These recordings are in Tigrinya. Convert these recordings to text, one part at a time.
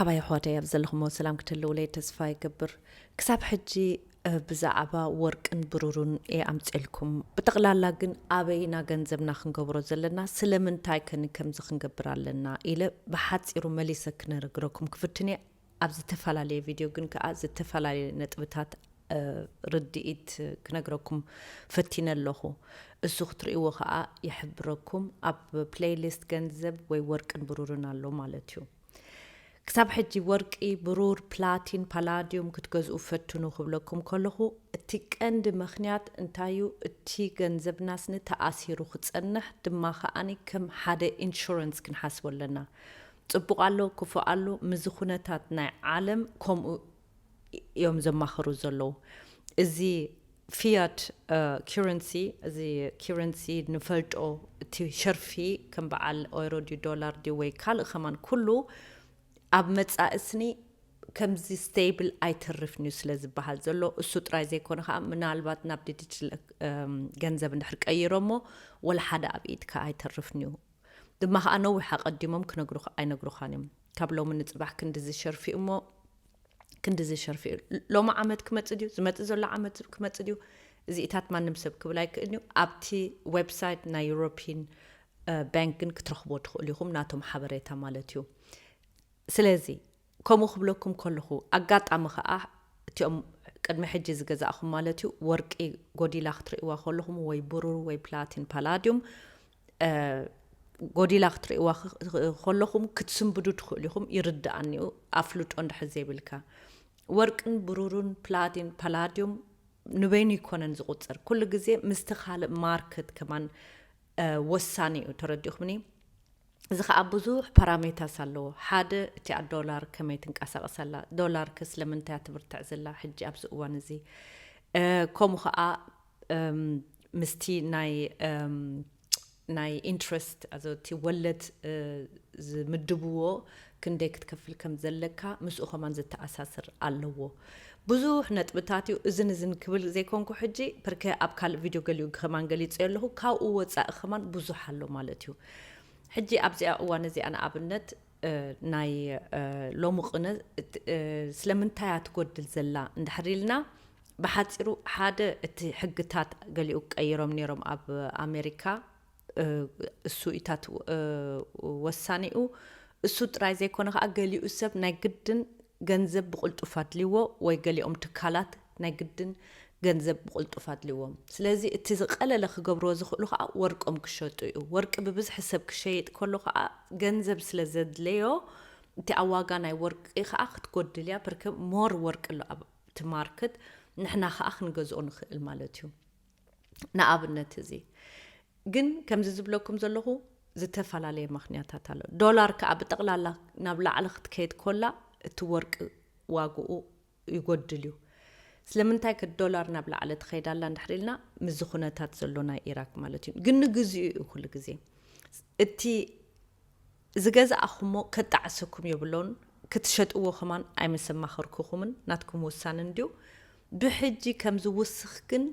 ኣባይ ኣሕዋተይ ኣብ ዘለኹሞ ሰላም ክትህልውለይ ተስፋ ይገብር። ክሳብ ሕጂ ብዛዕባ ወርቅን ብሩሩን እየ ኣምፅልኩም። ብጠቕላላ ግን ኣበይና ገንዘብና ክንገብሮ ዘለና፣ ስለምንታይ ከን ከምዚ ክንገብር ኣለና ኢለ ብሓፂሩ መሊሰ ክነግረኩም ክፍትን እየ። ኣብ ዝተፈላለየ ቪድዮ ግን ከዓ ዝተፈላለየ ነጥብታት ርድኢት ክነግረኩም ፈቲነ ኣለኹ። እሱ ክትርእይዎ ከዓ ይሕብረኩም። ኣብ ፕሌይሊስት ገንዘብ ወይ ወርቅን ብሩርን ኣሎ ማለት እዩ። ክሳብ ሕጂ ወርቂ፣ ብሩር፣ ፕላቲን፣ ፓላዲዩም ክትገዝኡ ፈትኑ ክብለኩም ከለኹ፣ እቲ ቀንዲ ምኽንያት እንታይ እዩ? እቲ ገንዘብናስ ንተኣሲሩ ክጸንሕ ድማ ከኣኒ ከም ሓደ ኢንሹረንስ ክንሓስቦ ኣለና። ጽቡቕ ኣሎ፣ ክፉእ ኣሎ፣ ምስዚ ኩነታት ናይ ዓለም ከምኡ እዮም ዘማኽሩ ዘለዉ። እዚ ፊያት ኪረንሲ፣ እዚ ኪረንሲ ንፈልጦ፣ እቲ ሸርፊ ከም በዓል ኦይሮ ድዩ ዶላር ድዩ ወይ ካልእ ከማን ኩሉ ኣብ መጻኢ ስኒ ከምዚ ስቴብል ኣይተርፍን እዩ ስለ ዝበሃል ዘሎ። እሱ ጥራይ ዘይኮነ ከዓ ምናልባት ናብ ዲጂታል ገንዘብ እንድሕር ቀይሮ እሞ ወላ ሓደ ኣብ ኢድካ ኣይተርፍን እዩ። ድማ ከዓ ነዊሕ ኣቐዲሞም ክነግሩኻ ኣይነግሩኻን እዮም። ካብ ሎሚ ንፅባሕ ክንድዚ ሸርፊ እሞ ክንድዚ ሸርፊ ሎሚ ዓመት ክመፅእ ድዩ፣ ዝመፅእ ዘሎ ዓመት ክመፅእ ድዩ፣ እዚኢታት ማንም ሰብ ክብል ኣይክእልን እዩ። ኣብቲ ዌብሳይት ናይ ዩሮፒን ባንክ ግን ክትረኽቦ ትኽእሉ ኢኹም፣ ናቶም ሓበሬታ ማለት እዩ። ስለዚ ከምኡ ክብለኩም ከለኹ፣ ኣጋጣሚ ከዓ እቲኦም ቅድሚ ሕጂ ዝገዛእኹም ማለት እዩ፣ ወርቂ ጎዲላ ክትርእይዋ ከለኹም ወይ ብሩር ወይ ፕላቲን ፓላዲዩም ጎዲላ ክትርእይዋ ከለኹም ክትስንብዱ ትኽእሉ ኢኹም። ይርድኣኒ እዩ፣ ኣፍልጦ እንድሕር ዘይብልካ። ወርቅን ብሩርን ፕላቲን ፓላዲዩም ንበይኑ ይኮነን ዝቁፀር፣ ኩሉ ግዜ ምስቲ ካልእ ማርክት ከማን ወሳኒ እዩ። ተረዲእኹምኒ? እዚ ከዓ ብዙሕ ፓራሜታስ ኣለዎ። ሓደ፣ እቲኣ ዶላር ከመይ ትንቀሳቀስ ኣላ፣ ዶላር ከ ስለምንታይ እያ ትብርትዕ ዘላ ሕጂ ኣብዚ እዋን እዚ? ከምኡ ከዓ ምስቲ ናይ ናይ ኢንትረስት፣ እቲ ወለድ ዝምድብዎ ክንደይ ክትከፍል ከም ዘለካ ምስኡ ከማን ዝተኣሳስር ኣለዎ። ብዙሕ ነጥብታት እዩ። እዝን እዝን ክብል ዘይኮንኩ ሕጂ፣ ብርከ ኣብ ካልእ ቪድዮ ገሊኡ ከማን ገሊፀ ኣለኹ። ካብኡ ወፃኢ ከማን ብዙሕ ኣሎ ማለት እዩ። ሕጂ ኣብዚኣ እዋን እዚኣ ንኣብነት ናይ ሎሚ ቅነ ስለምንታይ እያ ትጎድል ዘላ እንድሕር ኢልና፣ ብሓፂሩ ሓደ እቲ ሕግታት ገሊኡ ቀይሮም ነይሮም ኣብ ኣሜሪካ። እሱ ኢታት ወሳኒኡ። እሱ ጥራይ ዘይኮነ ከዓ ገሊኡ ሰብ ናይ ግድን ገንዘብ ብቕልጡፍ ኣድልዎ ወይ ገሊኦም ትካላት ናይ ግድን ገንዘብ ብቕልጡፍ ኣድልዎም። ስለዚ እቲ ዝቐለለ ክገብርዎ ዝኽእሉ ከዓ ወርቆም ክሸጡ እዩ። ወርቂ ብብዝሒ ሰብ ክሸይጥ ከሎ ከዓ ገንዘብ ስለ ዘድለዮ እቲ ኣብ ዋጋ ናይ ወርቂ ከዓ ክትጎድል እያ። ብርክ ሞር ወርቂ ኣሎ ኣብ እቲ ማርክት፣ ንሕና ከዓ ክንገዝኦ ንኽእል ማለት እዩ። ንኣብነት እዚ ግን ከምዚ ዝብለኩም ዘለኹ ዝተፈላለየ ምኽንያታት ኣሎ። ዶላር ከዓ ብጠቕላላ ናብ ላዕሊ ክትከይድ ኮላ እቲ ወርቂ ዋግኡ ይጎድል እዩ። ስለምንታይ ከ ዶላር ናብ ላዕሊ ትኸይድ ኣላ እንድሕር ኢልና፣ ምስዚ ኩነታት ዘሎ ናይ ኢራክ ማለት እዩ። ግን ንግዚኡ እዩ ኩሉ ግዜ። እቲ ዝገዛእኹሞ ከጣዕሰኩም የብሎን፣ ክትሸጥዎ ከማን ኣይምሰማኸርኩኹምን፣ ናትኩም ውሳነ እንድዩ። ብሕጂ ከም ዝውስኽ ግን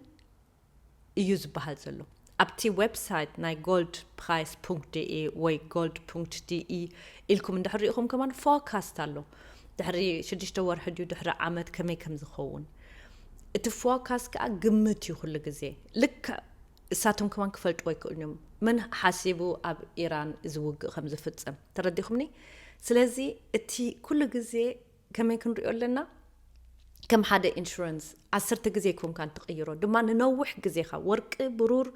እዩ ዝበሃል ዘሎ። ኣብቲ ዌብሳይት ናይ ጎልድ ፕራይስ ፑንክት ዲኢ ወይ ጎልድ ፑንክት ዲኢ ኢልኩም እንድሕር ሪኢኹም ከማን ፎካስት ኣሎ። ድሕሪ ሽዱሽተ ወርሒ ድዩ ድሕሪ ዓመት ከመይ ከም ዝኸውን። እቲ ፎካስት ከዓ ግምት እዩ ኩሉ ግዜ። ልክዕ እሳቶም ከማን ክፈልጥዎ ኣይክእሉን እዮም። መን ሓሲቡ ኣብ ኢራን እዚ ውግእ ከም ዝፍጸም? ተረዲኹምኒ? ስለዚ እቲ ኩሉ ግዜ ከመይ ክንሪኦ ኣለና? ከም ሓደ ኢንሹረንስ ዓሰርተ ግዜ ይኮንካ እንትቕይሮ፣ ድማ ንነዊሕ ግዜኻ ወርቂ፣ ብሩር፣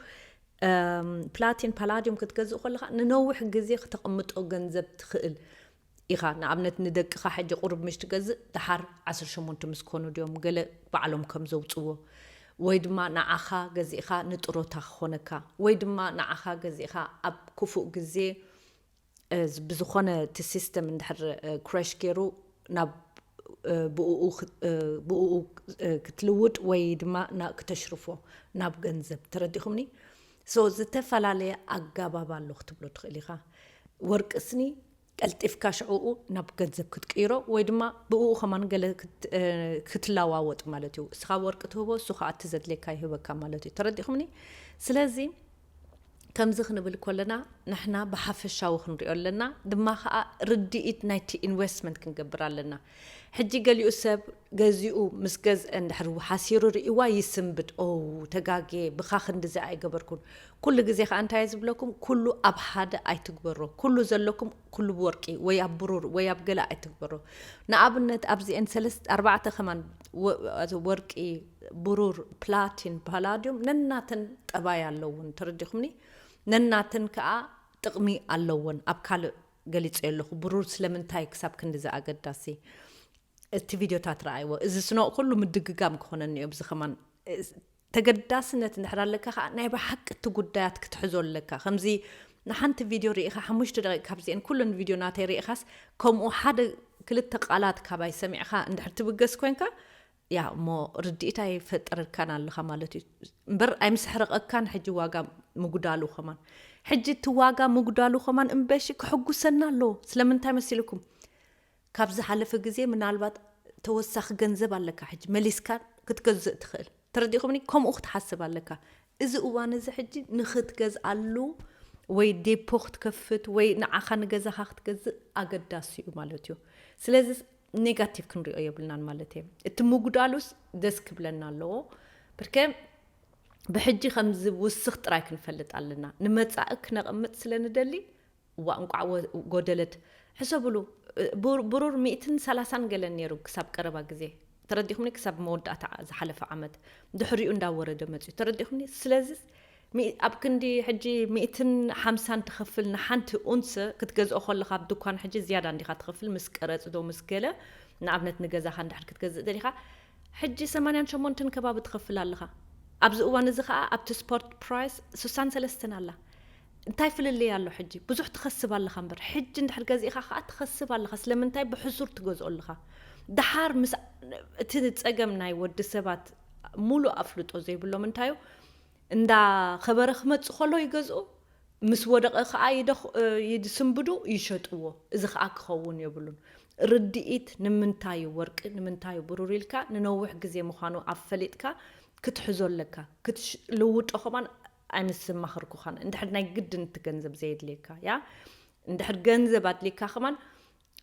እም፣ ፕላቲን፣ ፓላዲዮም ክትገዝእ ከለኻ ንነዊሕ ግዜ ክተቕምጦ ገንዘብ ትኽእል ኢኻ። ንኣብነት ንደቅኻ ሕጂ ቁሩብ ምሽ ትገዝእ፣ ደሓር ዓሰርተ ሸሞንተ ምስ ኮኑ ድዮም ገለ ባዕሎም ከም ዘውፅዎ፣ ወይ ድማ ንዓኻ ገዚእኻ ንጥሮታ ክኾነካ፣ ወይ ድማ ንዓኻ ገዚእኻ ኣብ ክፉእ ግዜ እ፣ ዝ-፣ ብዝኾነ እቲ ሲስተም እንድሕር፣ እ፣ ክራሽ ገይሩ ናብ፣ እ፣ ብእኡ ክ-፣ እ፣ ብእኡ፣ እ፣ ክትልውጥ ወይ ድማ ና-፣ ክተሽርፎ ናብ ገንዘብ። ተረዲኹምኒ? ሶ፣ ዝተፈላለየ ኣጋባብ ኣሎ ክትብሎ ትኽእል ኢኻ። ወርቂ ስኒ ቀልጢፍካ ሽዕኡ ናብ ገንዘብ ክትቅይሮ ወይ ድማ ብእኡ ከማን ገለ ክት-፣ እ፣ ክትለዋወጥ ማለት እዩ። እስኻ ወርቂ ትህቦ፣ እሱ ኸዓ እቲ ዘድልየካ ይህበካ ማለት እዩ። ተረዲኹምኒ? ስለዚ ከምዚ ክንብል ከለና ንሕና ብሓፈሻዊ ክንሪኦ ኣለና፣ ድማ ከዓ ርድኢት ናይቲ ኢንቨስትመንት ክንገብር ኣለና። ሕጂ ገሊኡ ሰብ ገዚኡ ምስ ገዝአ እንድሕር ሓሲሩ ርእይዋ ይስንብድ። ኦ፣ ተጋጌ፣ ብኻ ክንድዚ ኣይገበርኩን። ኩሉ ግዜ ከዓ እንታይ ዝብለኩም፣ ኩሉ ኣብ ሓደ ኣይትግበሮ። ኩሉ ዘለኩም ኩሉ ብወርቂ ወይ ኣብ ብሩር ወይ ኣብ ገለ ኣይትግበሮ። ንኣብነት ኣብዚአን ሰለስተ ኣርባዕተ ከማን ወ- ወርቂ፣ ብሩር፣ ፕላቲን፣ ፓላዲዮም ነናተን ጠባይ ኣለውን፣ ተረዲኹምኒ? ነናተን ከዓ ጥቕሚ ኣለወን። ኣብ ካልእ ገሊፀ ኣለኹ ብሩር ስለምንታይ ክሳብ ክንድዚ ኣገዳሲ። እቲ ቪድዮታት ረኣይዎ። እዚ ስኖቕ ኩሉ ምድግጋም ክኾነኒ እዩ። ብዚ ከማን ተገዳስነት እንድሕር ኣለካ ከዓ ናይ ብሓቂ እቲ ጉዳያት ክትሕዞ ኣለካ። ከምዚ ንሓንቲ ቪድዮ ርኢኻ ሓሙሽተ ደቂቕ ካብዚአን ኩለን ቪድዮ ናተይ ርኢኻስ ከምኡ ሓደ ክልተ ቃላት ካባይ ሰሚዕኻ እንድሕር ትብገስ ኮንካ፣ ያ እሞ ርድኢት ኣይፈጠረካን ኣለኻ ማለት እዩ። እምበር ኣይምስሕረቐካን ሕጂ ዋጋ ምጉዳሉ ከማን። ሕጂ እቲ ዋጋ ምጉዳሉ ከማን እምበሺ ክሕጉሰና ኣለዎ። ስለምንታይ መሲልኩም? ካብ ዝሓለፈ ግዜ ምናልባት ተወሳኺ ገንዘብ ኣለካ፣ ሕጂ መሊስካ ክትገዝእ ትኽእል። ተረዲኹምኒ? ከምኡ ክትሓስብ ኣለካ። እዚ እዋን እዚ ሕጂ ንኽትገዝኣሉ ወይ ዴፖ ክትከፍት ወይ ንዓኻ ንገዛኻ ክትገዝእ ኣገዳሲ እዩ ማለት እዩ። ስለዚ ኔጋቲቭ ክንሪኦ የብልናን ማለት እየ። እቲ ምጉዳሉስ ደስ ክብለና ኣለዎ። ብርከ ብሕጂ ከም ዝውስኽ ጥራይ ክንፈልጥ ኣለና። ንመጻኢ ክነቐምጥ ስለ ንደሊ፣ እዋ እንቋዕ ወ- ጎደለት። ሕሰብሉ፣ ብሩ- ብሩር ሚእትን ሰላሳን ገለን ነይሩ ክሳብ ቀረባ ግዜ። ተረዲኹምኒ? ክሳብ መወዳእታ ዝሓለፈ ዓመት። ድሕሪኡ እንዳወረደ መፅዩ። ተረዲኹምኒ? ስለዚ ሚ- ኣብ ክንዲ ሕጂ ሚእትን ሓምሳን ትኸፍል ንሓንቲ ኡንስ ክትገዝኦ ከለኻ ኣብ ድኳን ሕጂ ዝያዳ እንዲኻ ትኸፍል ምስ ቀረፅ ዶ ምስ ገለ ንኣብነት ንገዛኻ እንድሕር ክትገዝእ ደሊኻ ሕጂ ሰማንያን ሸሞንተን ከባቢ ትኸፍል ኣለኻ። ኣብዚ እዋን እዚ ኸዓ ኣብቲ ስፖርት ፕራይስ ስሳን ሰለስተን ኣላ። እንታይ ፍልልይ ኣሎ? ሕጂ ብዙሕ ትኸስብ ኣለኻ እምበር ሕጂ እንድሕር ገዚእኻ ኸዓ ትኸስብ ኣለኻ። ስለምንታይ ብሕሱር ትገዝኦ ኣለኻ? ደሓር ምስ እቲ ፀገም ናይ ወዲ ሰባት ሙሉእ ኣፍልጦ ዘይብሎም እንታዩ እንዳ ኸበረ ክመፅእ ከሎ ይገዝኡ፣ ምስ ወደቐ ከዓ ይደኽ- ይስንብዱ፣ ይሸጥዎ። እዚ ከዓ ክኸውን የብሉን። ርድኢት ንምንታይ እዩ ወርቂ ንምንታይ እዩ ብሩር ኢልካ ንነዊሕ ግዜ ምዃኑ ኣፈሊጥካ ክትሕዞ ኣለካ። ክትልውጦ ከማን ኣይምስማኽርኩኻን። እንድሕር ናይ ግድን እቲ ገንዘብ ዘየድልየካ ያ እንድሕር ገንዘብ ኣድልየካ ከማን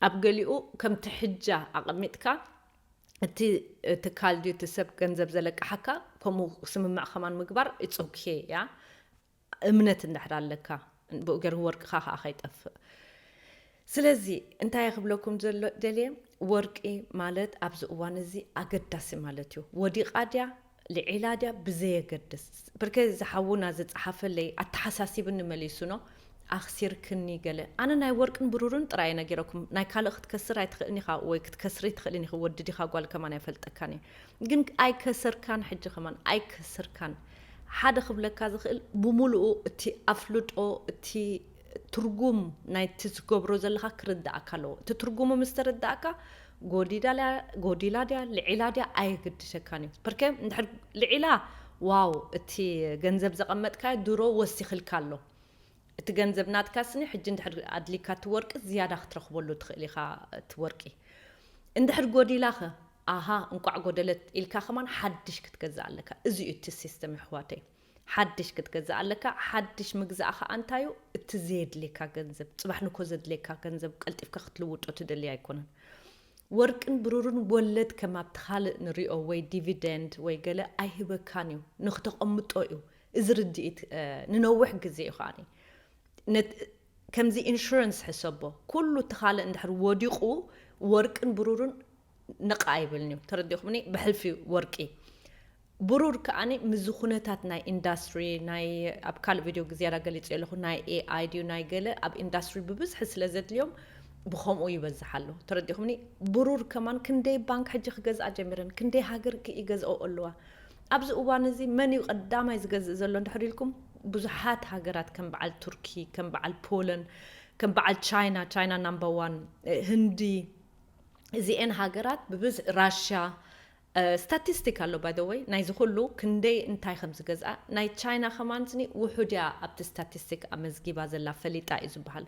ኣብ ገሊኡ ከምቲ ሕጃ ኣቐሚጥካ እቲ ትካል ድዩ እቲ ሰብ ገንዘብ ዘለቅሓካ ከምኡ ስምምዕ ከማን ምግባር it's okay እያ። እምነት እንድሕር ኣለካ ብኡ ገይሩ ወርቅኻ ከዓ ከይጠፍእ። ስለዚ እንታይ ክብለኩም ዘሎ ደልየ፣ ወርቂ ማለት ኣብዚ እዋን እዚ ኣገዳሲ ማለት እዩ። ወዲቓ ድያ ልዒላ ድያ ብዘየገድስ፣ ብርከ ዝሓውና ዝፀሓፈለይ ኣተሓሳሲብኒ መሊሱኖ ኣኽሲርክኒ ገለ። ኣነ ናይ ወርቅን ብሩርን ጥራይ ነጊረኩም፣ ናይ ካልእ ክትከስር ኣይትኽእልን ኢኻ ወይ ክትከስሪ ኣይትኽእልን ኢኺ፣ ወዲ ዲኻ ጓል ከማን ኣይፈልጠካን እዩ። ግን ኣይከሰርካን፣ ሕጂ ከማን ኣይከሰርካን። ሓደ ክብለካ ዝኽእል ብምሉኡ እቲ ኣፍልጦ፣ እቲ ትርጉም ናይቲ ዝገብሮ ዘለኻ ክርዳእካ ኣለዎ። እቲ ትርጉሙ ምስ ተረዳእካ ጎዲላ ድያ ልዒላ ድያ ኣየገድሸካን እዩ። ፐርከ እንድሕር ልዒላ ዋው እቲ ገንዘብ ዘቐመጥካዮ ድሮ ወሲኽልካ ኣሎ። እቲ ገንዘብ ናትካ ስኒ ሕጂ እንድሕር ኣድሊካ እቲ ወርቂ ዝያዳ ክትረኽበሉ ትኽእል ኢኻ። እቲ ወርቂ እንድሕር ጎዲላኸ ኣሃ እንቋዕ ጎደለት ኢልካ ከማን ሓድሽ ክትገዝእ ኣለካ። እዚ እዩ እቲ ሲስተም ኣሕዋተይ። ሓድሽ ክትገዝእ ኣለካ። ሓድሽ ምግዛእ ከዓ እንታዩ እቲ ዘየድልየካ ገንዘብ፣ ፅባሕ ንኮ ዘድልየካ ገንዘብ ቀልጢፍካ ክትልውጦ ትደሊ ኣይኮነን። ወርቅን ብሩርን ወለድ ከም ኣብቲ ካልእ ንሪኦ ወይ ዲቪደንድ ወይ ገለ ኣይህበካን እዩ፣ ንክተቐምጦ እዩ። እዚ ርድኢት ንነዊሕ ግዜ እዩ ከዓኒ። ከምዚ ኢንሹረንስ ሕሰቦ፣ ኩሉ እቲ ካልእ እንድሕር ወዲቑ ወርቅን ብሩርን ነቓ ኣይብልን እዩ። ተረዲኹምኒ? ብሕልፊ ወርቂ ብሩር ከዓኒ ምስዚ ኩነታት ናይ ኢንዳስትሪ ናይ ኣብ ካልእ ቪድዮ ግዜ ገሊፀ ኣለኹ ናይ ኤኣይ ድዩ ናይ ገለ ኣብ ኢንዳስትሪ ብብዝሒ ስለ ዘድልዮም ብኸምኡ ይበዝሕ ኣሎ። ተረዲኹምኒ? ብሩር ከማን ክንደይ ባንክ ሕጂ ክገዝኣ ጀሚረን፣ ክንደይ ሃገር ይገዝኦ ኣለዋ። ኣብዚ እዋን እዚ መን እዩ ቀዳማይ ዝገዝእ ዘሎ እንድሕር ኢልኩም ብዙሓት ሃገራት ከም በዓል ቱርኪ፣ ከም በዓል ፖለን፣ ከም በዓል ቻይና፣ ቻይና ናምበር ዋን፣ ህንዲ፣ እዚኤን ሃገራት ብብዝ ራሽያ ስታቲስቲክ ኣሎ ባይ ወይ ናይዚ ኩሉ ክንደይ እንታይ ከም ዝገዝኣ ናይ ቻይና ከማን ስኒ ውሑድ እያ ኣብቲ ስታቲስቲክ ኣመዝጊባ ዘላ ፈሊጣ እዩ ዝበሃል።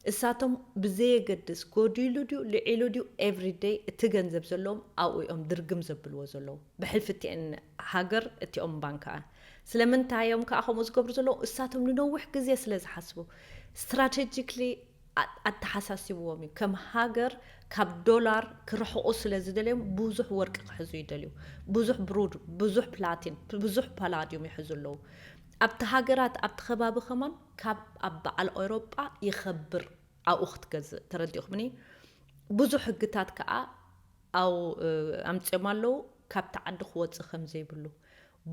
እሳቶም ብዘየገድስ ጎዲሉ ድዩ ልዒሉ ድዩ everyday እቲ ገንዘብ ዘለዎም ኣብኡ እዮም ድርግም ዘብልዎ ዘለዉ። ብሕልፊ እቲአን ሃገር እቲኦም ባንክ ከኣ ስለምንታይ እዮም ከኣ ከምኡ ዝገብሩ ዘለዉ? እሳቶም ንነዊሕ ግዜ ስለ ዝሓስቡ strategically ኣተሓሳሲብዎም እዩ። ከም ሃገር ካብ ዶላር ክርሕቑ ስለ ዝደልዮም ብዙሕ ወርቂ ክሕዙ ይደልዩ። ብዙሕ ብሩድ፣ ብዙሕ ፕላቲን፣ ብዙሕ ፓላዲዩም ይሕዙ ኣለዉ። ኣብቲ ሃገራት ኣብቲ ከባቢ ከማን ካብ ኣብ በዓል ኤውሮጳ ይኸብር ኣብኡ ክትገዝእ ተረዲእኹምኒ። ብዙሕ ህግታት ከዓ ኣው ኣምፅኦም ኣለዉ ካብቲ ዓዲ ክወፅእ ከም ዘይብሉ።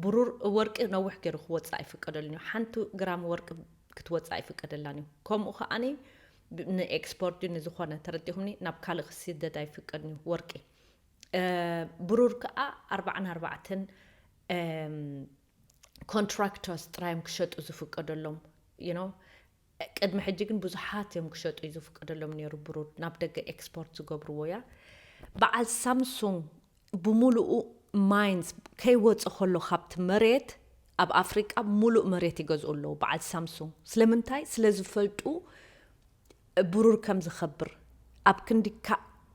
ብሩር ወርቂ ነዊሕ ገይሩ ክወፅእ ኣይፍቀደሉን እዩ። ሓንቲ ግራም ወርቂ ክትወፅእ ኣይፍቀደላን እዩ። ከምኡ ከዓኒ ንኤክስፖርት ንዝኾነ ተረዲኹምኒ ናብ ካልእ ክስደድ ኣይፍቀድን እዩ ወርቂ። ብሩር ከዓ ኣርባዓን ኣርባዕተን ኮንትራክተርስ ጥራዮም ክሸጡ ዝፍቀደሎም you know ቅድሚ ሕጂ ግን ብዙሓት እዮም ክሸጡ እዩ ዝፍቀደሎም ነይሩ ብሩር ናብ ደገ ኤክስፖርት ዝገብርዎ እያ። በዓል ሳምሱንግ ብምሉኡ ማይንስ ከይወፀ ከሎ ካብቲ መሬት ኣብ ኣፍሪቃ ሙሉእ መሬት ይገዝኡ ኣለዉ በዓል ሳምሱንግ። ስለምንታይ? ስለ ዝፈልጡ ብሩር ከም ዝኸብር ኣብ ክንዲ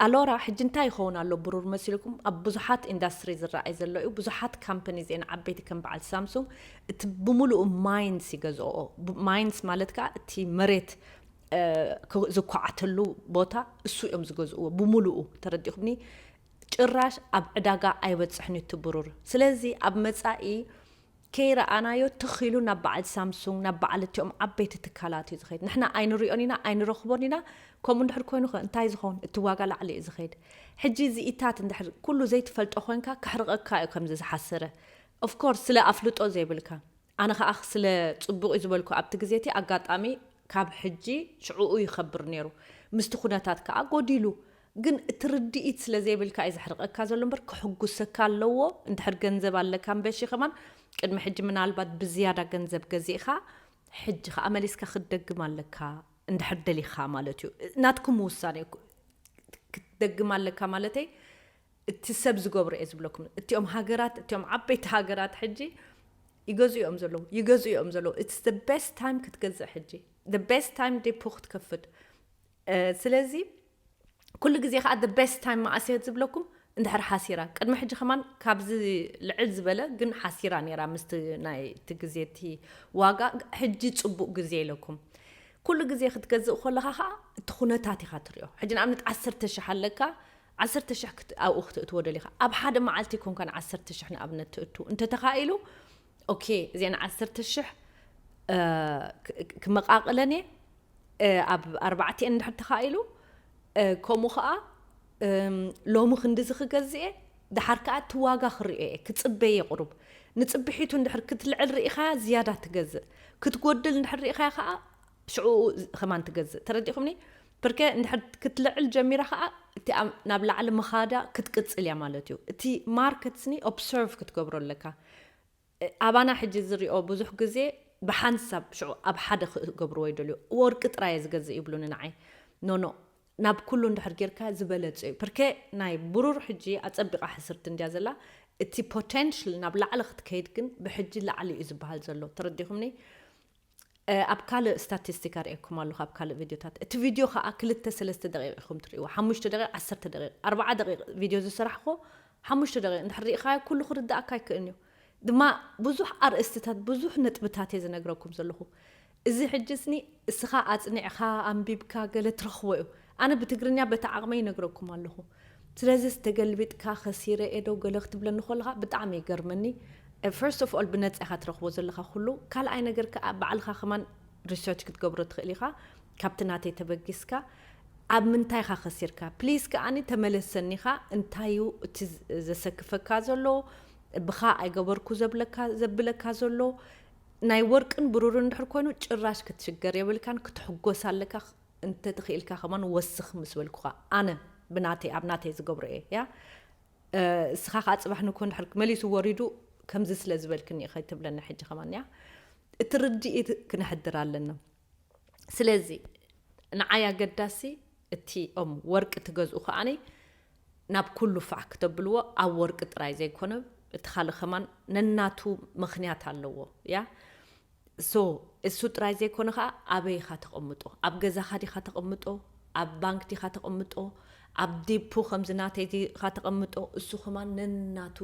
ኣሎራ ሕጂ እንታይ ይኸውን ኣሎ ብሩር መሲልኩም ኣብ ብዙሓት ኢንዳስትሪ ዝረኣይ ዘሎ እዩ። ብዙሓት ካምፓኒስ እየን ዓበይቲ ከም በዓል ሳምሱንግ እቲ ብምሉኡ ማይንስ ይገዝኦ። ማይንስ ማለት ከዓ እቲ መሬት ዝኳዓተሉ ቦታ እሱ እዮም ዝገዝእዎ ብምሉኡ። ተረዲኹምኒ? ጭራሽ ኣብ ዕዳጋ ኣይበፅሕን እቲ ብሩር። ስለዚ ኣብ መፃኢ ከይረኣናዮ ትኽ ኢሉ ናብ በዓል ሳምሱንግ ናብ በዓል እቲኦም ዓበይቲ ትካላት እዩ ዝኸይድ። ንሕና ኣይንሪኦን ኢና ኣይንረኽቦን ኢና። ከምኡ እንድሕር ኮይኑ ኸ እንታይ ዝኸውን? እቲ ዋጋ ላዕሊ እዩ ዝኸይድ። ሕጂ እዚኢታት እንድሕር ኩሉ ዘይትፈልጦ ኮይንካ ክሕርቐካ እዩ ከምዚ ዝሓሰረ። ኦፍኮርስ ስለ ኣፍልጦ ዘይብልካ ኣነ ከዓ ስለ ፅቡቕ እዩ ዝበልኩ ኣብቲ ግዜ እቲ ኣጋጣሚ ካብ ሕጂ ሽዕኡ ይኸብር ነይሩ። ምስቲ ኩነታት ከዓ ጎዲሉ ግን እቲ ርድኢት ስለ ዘይብልካ እዩ ዘሕርቐካ ዘሎ እምበር ክሕጉሰካ ኣለዎ። እንድሕር ገንዘብ ኣለካ እምበሺ ከማን ቅድሚ ሕጂ ምናልባት ብዝያዳ ገንዘብ ገዚእኻ ሕጂ ከዓ መሊስካ ክትደግም ኣለካ እንድሕር ደሊኻ ማለት እዩ። ናትኩም ውሳኔ ክትደግም ኣለካ ማለተይ እቲ ሰብ ዝገብሮ እየ ዝብለኩም። እቲኦም ሃገራት እቲኦም ዓበይቲ ሃገራት ሕጂ ይገዝኡ እዮም ዘለዉ ይገዝኡ እዮም ዘለዉ። It's the best time ክትገዝእ ሕጂ the best time ዴፖ ክትከፍት። ስለዚ ኩሉ ግዜ ከዓ the best time መዓስ እየ ዝብለኩም እንድሕር ሓሲራ ቅድሚ ሕጂ ከማን ካብዚ ልዕል ዝበለ ግን ሓሲራ ነይራ ምስቲ ናይ እቲ ግዜ እቲ ዋጋ። ሕጂ ፅቡቅ ግዜ ኢለኩም ኩሉ ግዜ ክትገዝእ ከለካ ከዓ እቲ ኩነታት ኢካ ትሪኦ። ሕጂ ንኣብነት ዓሰርተ ሽሕ ኣለካ ዓሰርተ ሽሕ ኣብኡ ክትእትዎ ደሊካ ኣብ ሓደ መዓልቲ ይኮንካ ንዓሰርተ ሽሕ ንኣብነት ትእቱ እንተተካኢሉ ኦኬ እዚአን ዓሰርተ ሽሕ ክመቃቅለን እየ ኣብ ኣርባዕቲአን እንድሕር ተኻኢሉ ከምኡ ከዓ ሎሚ ክንድዚ ክገዝእ እየ ድሓር ከዓ እቲ ዋጋ ክርእዮ እየ ክፅበየ ቁሩብ ንፅብሒቱ እንድሕር ክትልዕል ርኢኻያ ዝያዳ ትገዝእ ክትጎድል እንድሕር ርኢኻያ ከዓ ሽዑ ከማን ትገዝእ ተረዲኹምኒ ብርከ እንድሕር ክትልዕል ጀሚራ ከዓ እቲ ናብ ላዕሊ ምኻዳ ክትቅፅል እያ ማለት እዩ እቲ ማርኬትስኒ ኦብሰርቭ ክትገብሮ ኣለካ ኣባና ሕጂ ዝሪኦ ብዙሕ ግዜ ብሓንሳብ ሽዑ ኣብ ሓደ ክገብርዎ ይደልዩ ወርቂ ጥራየ ዝገዝእ ይብሉኒ ንዓይ ኖኖ ናብ ኩሉ እንድሕር ጌርካ ዝበለፀ እዩ ፕርከ ናይ ብሩር ሕጂ ኣፀቢቃ ሕስርቲ እንድያ ዘላ እቲ ፖቴንሽል ናብ ላዕሊ ክትከይድ ግን ብሕጂ ላዕሊ እዩ ዝበሃል ዘሎ ተረዲኹምኒ ኣብ ካልእ ስታቲስቲክ ኣርእየኩም ኣለኹ ኣብ ካልእ ቪድዮታት እቲ ቪድዮ ከዓ ክልተ ሰለስተ ደቂቕ ኢኹም ትርእይዎ ሓሙሽተ ደቂቕ ዓሰርተ ደቂቕ ኣርባዓ ደቂቕ ቪድዮ ዝሰራሕኮ ሓሙሽተ ደቂቕ እንድሕር ርኢኻዮ ኩሉ ክርዳእካ ኣይክእልን እዩ ድማ ብዙሕ ኣርእስትታት ብዙሕ ነጥብታት እየ ዝነግረኩም ዘለኹ እዚ ሕጂ ስኒ እስኻ ኣፅኒዕኻ ኣንቢብካ ገለ ትረኽቦ እዩ ኣነ ብትግርኛ በቲ ዓቕመይ ይነግረኩም ኣለኹ ስለዚ ዝተገልቢጥካ ከሲረ እየ ዶ ገለ ክትብለኒ ከለኻ ብጣዕሚ ይገርመኒ first of all ብነፃ ኢኻ ትረኽቦ ዘለኻ ኩሉ ካልኣይ ነገር ከዓ ባዕልኻ ከማን research ክትገብሮ ትኽእል ኢኻ ካብቲ ናተይ ተበጊስካ ኣብ ምንታይ ኢኻ ከሲርካ please ከዓኒ ተመለሰኒ ኢኻ እንታይ እዩ እቲ ዘሰክፈካ ዘሎ ብኻ ኣይገበርኩ ዘብለካ ዘብለካ ዘሎ ናይ ወርቅን ብሩርን እንድሕር ኮይኑ ጭራሽ ክትሽገር የብልካን ክትሕጎስ ኣለካ እንተትኽኢልካ ከማን ወስኽ ምስ በልኩኻ ኣነ ብናተይ ኣብ ናተይ ዝገብሮ እየ ያ እስኻ ከዓ ፅባሕ ንኮ እንድሕር መሊሱ ወሪዱ ከምዚ ስለ ዝበልክኒ ከይትብለኒ ሕጂ ከማን እያ እቲ ርድኢት ክነሕድር ኣለና ስለዚ ንዓይ ኣገዳሲ እቲኦም ወርቂ ትገዝኡ ከዓኒ ናብ ኩሉ ፋዕ ክተብልዎ ኣብ ወርቂ ጥራይ ዘይኮነ እቲ ካልእ ከማን ነናቱ ምኽንያት ኣለዎ ያ So እሱ ጥራይ ዘይኮነ ከዓ ኣበይ ኢኻ ተቐምጦ? ኣብ ገዛኻ ዲኻ ተቐምጦ? ኣብ ባንክ ዲኻ ተቐምጦ? ኣብ ዴፖ ከምዚ ናተይ ዲኻ ተቐምጦ? እሱ ከማን ነናቱ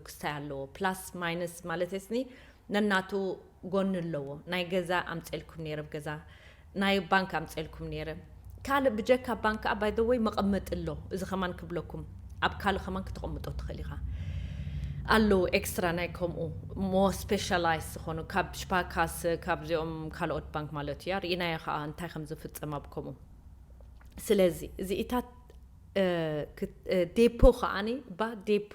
ክስታይ ኣለዎ። ፕላስ ማይነስ ማለት ስኒ ነናቱ ጎኒ ኣለዎ። ናይ ገዛ ኣምፀልኩም ነይረ፣ ገዛ ናይ ባንክ ኣምፀልኩም ነይረ። ካልእ ብጀካ ባንክ ከዓ ባይ ወይ መቐመጢ ኣሎ። እዚ ከማን ክብለኩም ኣብ ካልእ ከማን ክተቐምጦ ትኽእል ኢኻ። ኣለዉ ኤክስትራ ናይ ከምኡ ሞ ስፔሻላይዝ ዝኾኑ ካብ ሽፓካስ ካብዚኦም ካልኦት ባንክ ማለት እያ። ርኢናዮ ከዓ እንታይ ከም ዝፍፀም ኣብ ከምኡ። ስለዚ እዚኢታት ዴፖ ከዓኒ ባ ዴፖ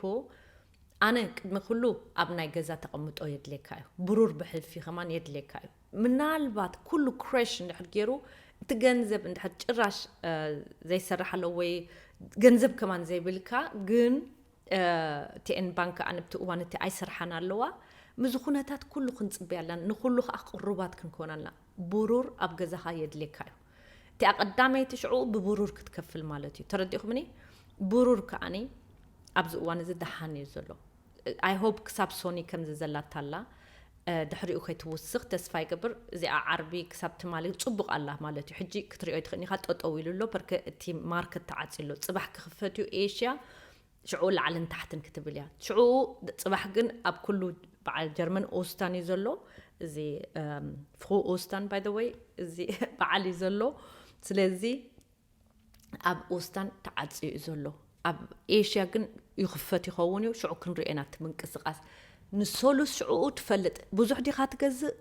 ኣነ ቅድሚ ኩሉ ኣብ ናይ ገዛ ተቐምጦ የድልየካ እዩ። ብሩር ብሕልፊ ከማን የድልየካ እዩ። ምናልባት ኩሉ ክረሽ እንድሕር ገይሩ እቲ ገንዘብ እንድሕር ጭራሽ ዘይሰርሕ ኣሎ ወይ ገንዘብ ከማን ዘይብልካ ግን ቲኤን ባንክ ኣነ ብቲ እዋን እቲ ኣይሰርሓን ኣለዋ። ምዚ ኩነታት ኩሉ ክንፅበያ ኣለና። ንኩሉ ከዓ ቅሩባት ክንኮን ኣለና። ብሩር ኣብ ገዛኻ የድልየካ እዩ። እቲ ኣቐዳመይቲ ሽዑ ብብሩር ክትከፍል ማለት እዩ። ተረዲእኹምኒ? ብሩር ከዓኒ ኣብዚ እዋን እዚ ደሓን እዩ ዘሎ። ኣይ ሆፕ ክሳብ ሶኒ ከምዚ ዘላታ ኣላ ድሕሪኡ ከይትውስኽ ተስፋ ይገብር። እዚኣ ዓርቢ ክሳብ ትማሊ ፅቡቕ ኣላ ማለት እዩ። ሕጂ ክትሪኦ ይትኽእል ኢኻ። ጠጠው ኢሉ ኣሎ። በርከ እቲ ማርኬት ተዓፅዩ ኣሎ። ፅባሕ ክኽፈት እዩ ኤሽያ። ሽዑ ላዕልን ታሕትን ክትብል እያ። ሽዑ ፅባሕ ግን ኣብ ኩሉ በዓል ጀርመን ኦስታን እዩ ዘሎ። እዚ ፍሩ ኦስታን ባይ ወይ እዚ በዓል እዩ ዘሎ። ስለዚ ኣብ ኦስታን ተዓፅዩ እዩ ዘሎ። ኣብ ኤሽያ ግን ይኽፈት ይኸውን እዩ። ሽዑ ክንሪኦ ኢና እቲ ምንቅስቃስ። ንሰሉስ ሽዑኡ ትፈልጥ። ብዙሕ ዲኻ ትገዝእ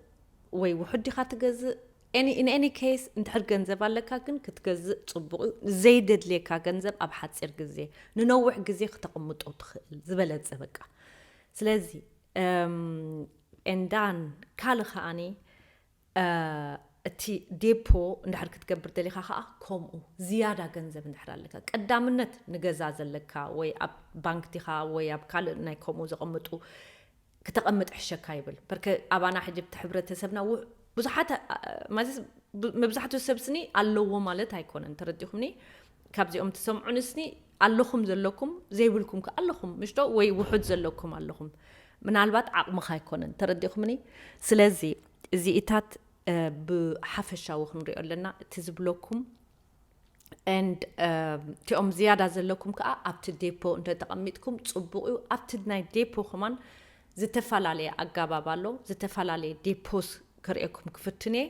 ወይ ውሑድ ዲኻ ትገዝእ? In any case እንድሕር ገንዘብ ኣለካ ግን ክትገዝእ ፅቡቕ እዩ። ዘይደድልየካ ገንዘብ ኣብ ሓፂር ግዜ ንነዊሕ ግዜ ክተቕምጦ ትኽእል ዝበለፀ በቃ። ስለዚ and then ካልእ ከዓኒ እቲ ዴፖ እንድሕር ክትገብር ደሊኻ ከዓ ከምኡ ዝያዳ ገንዘብ እንድሕር ኣለካ ቀዳምነት ንገዛ ዘለካ ወይ ኣብ ባንክ ዲኻ ወይ ኣብ ካልእ ናይ ከምኡ ዘቐምጡ ክተቐምጥ ሕሸካ ይብል። በርከ ኣባና ሕጂ ብቲ ሕብረተሰብና ብዙሓት ማለት መብዛሕትኡ ሰብ ስኒ ኣለዎ ማለት ኣይኮነን። ተረዲኹምኒ? ካብዚኦም ትሰምዑ ንስኒ ኣለኹም ዘለኩም ዘይብልኩም ከ ኣለኹም ምሽዶ ወይ ውሑድ ዘለኩም ኣለኹም። ምናልባት ዓቕምኻ ኣይኮነን። ተረዲኹምኒ? ስለዚ እዚኢታት ብሓፈሻዊ ክንሪኦ ኣለና። እቲ ዝብለኩም and እቲኦም ዝያዳ ዘለኩም ከዓ ኣብቲ ዴፖ እንተተቐሚጥኩም ፅቡቕ እዩ። ኣብቲ ናይ ዴፖ ከማን ዝተፈላለየ ኣጋባብ ኣሎ። ዝተፈላለየ ዴፖስ ከርእየኩም ክፍትን እየ።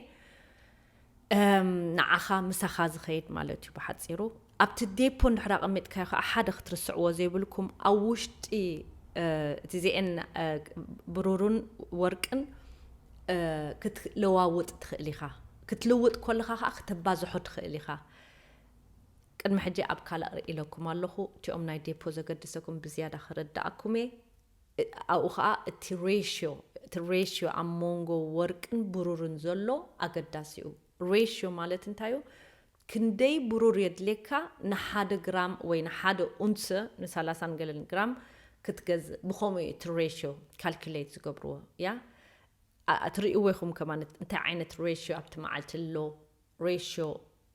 ንዓኻ ምሳኻ ዝኸይድ ማለት እዩ ብሓፂሩ። ኣብቲ ዴፖ እንድሕር ኣቐሚጥካዮ ከዓ ሓደ ክትርስዕዎ ዘይብልኩም ኣብ ውሽጢ እቲ ዚኤን ብሩሩን ወርቅን ክትለዋውጥ ትኽእል ኢኻ። ክትልውጥ ከለኻ ከዓ ክተባዝሖ ትኽእል ኢኻ። ቅድሚ ሕጂ ኣብ ካልእ ርኢ ኢለኩም ኣለኹ። እቲኦም ናይ ዴፖ ዘገድሰኩም ብዝያዳ ክረዳእኩም እየ። ኣብኡ ከዓ እቲ ሬሽዮ እቲ ሬሽዮ ኣብ መንጎ ወርቅን ብሩርን ዘሎ ኣገዳሲ እዩ። ሬሽዮ ማለት እንታይ እዩ? ክንደይ ብሩር የድልየካ ንሓደ ግራም ወይ ንሓደ ኡንሰ ንሳላሳን ገለን ግራም ክትገዝእ። ብኸምኡ እዩ እቲ ሬሽዮ ካልኩሌት ዝገብርዎ። ያ ትርእይዎ ኢኹም ከማን እንታይ ዓይነት ሬሽዮ ኣብቲ መዓልቲ ኣሎ። ሬሽዮ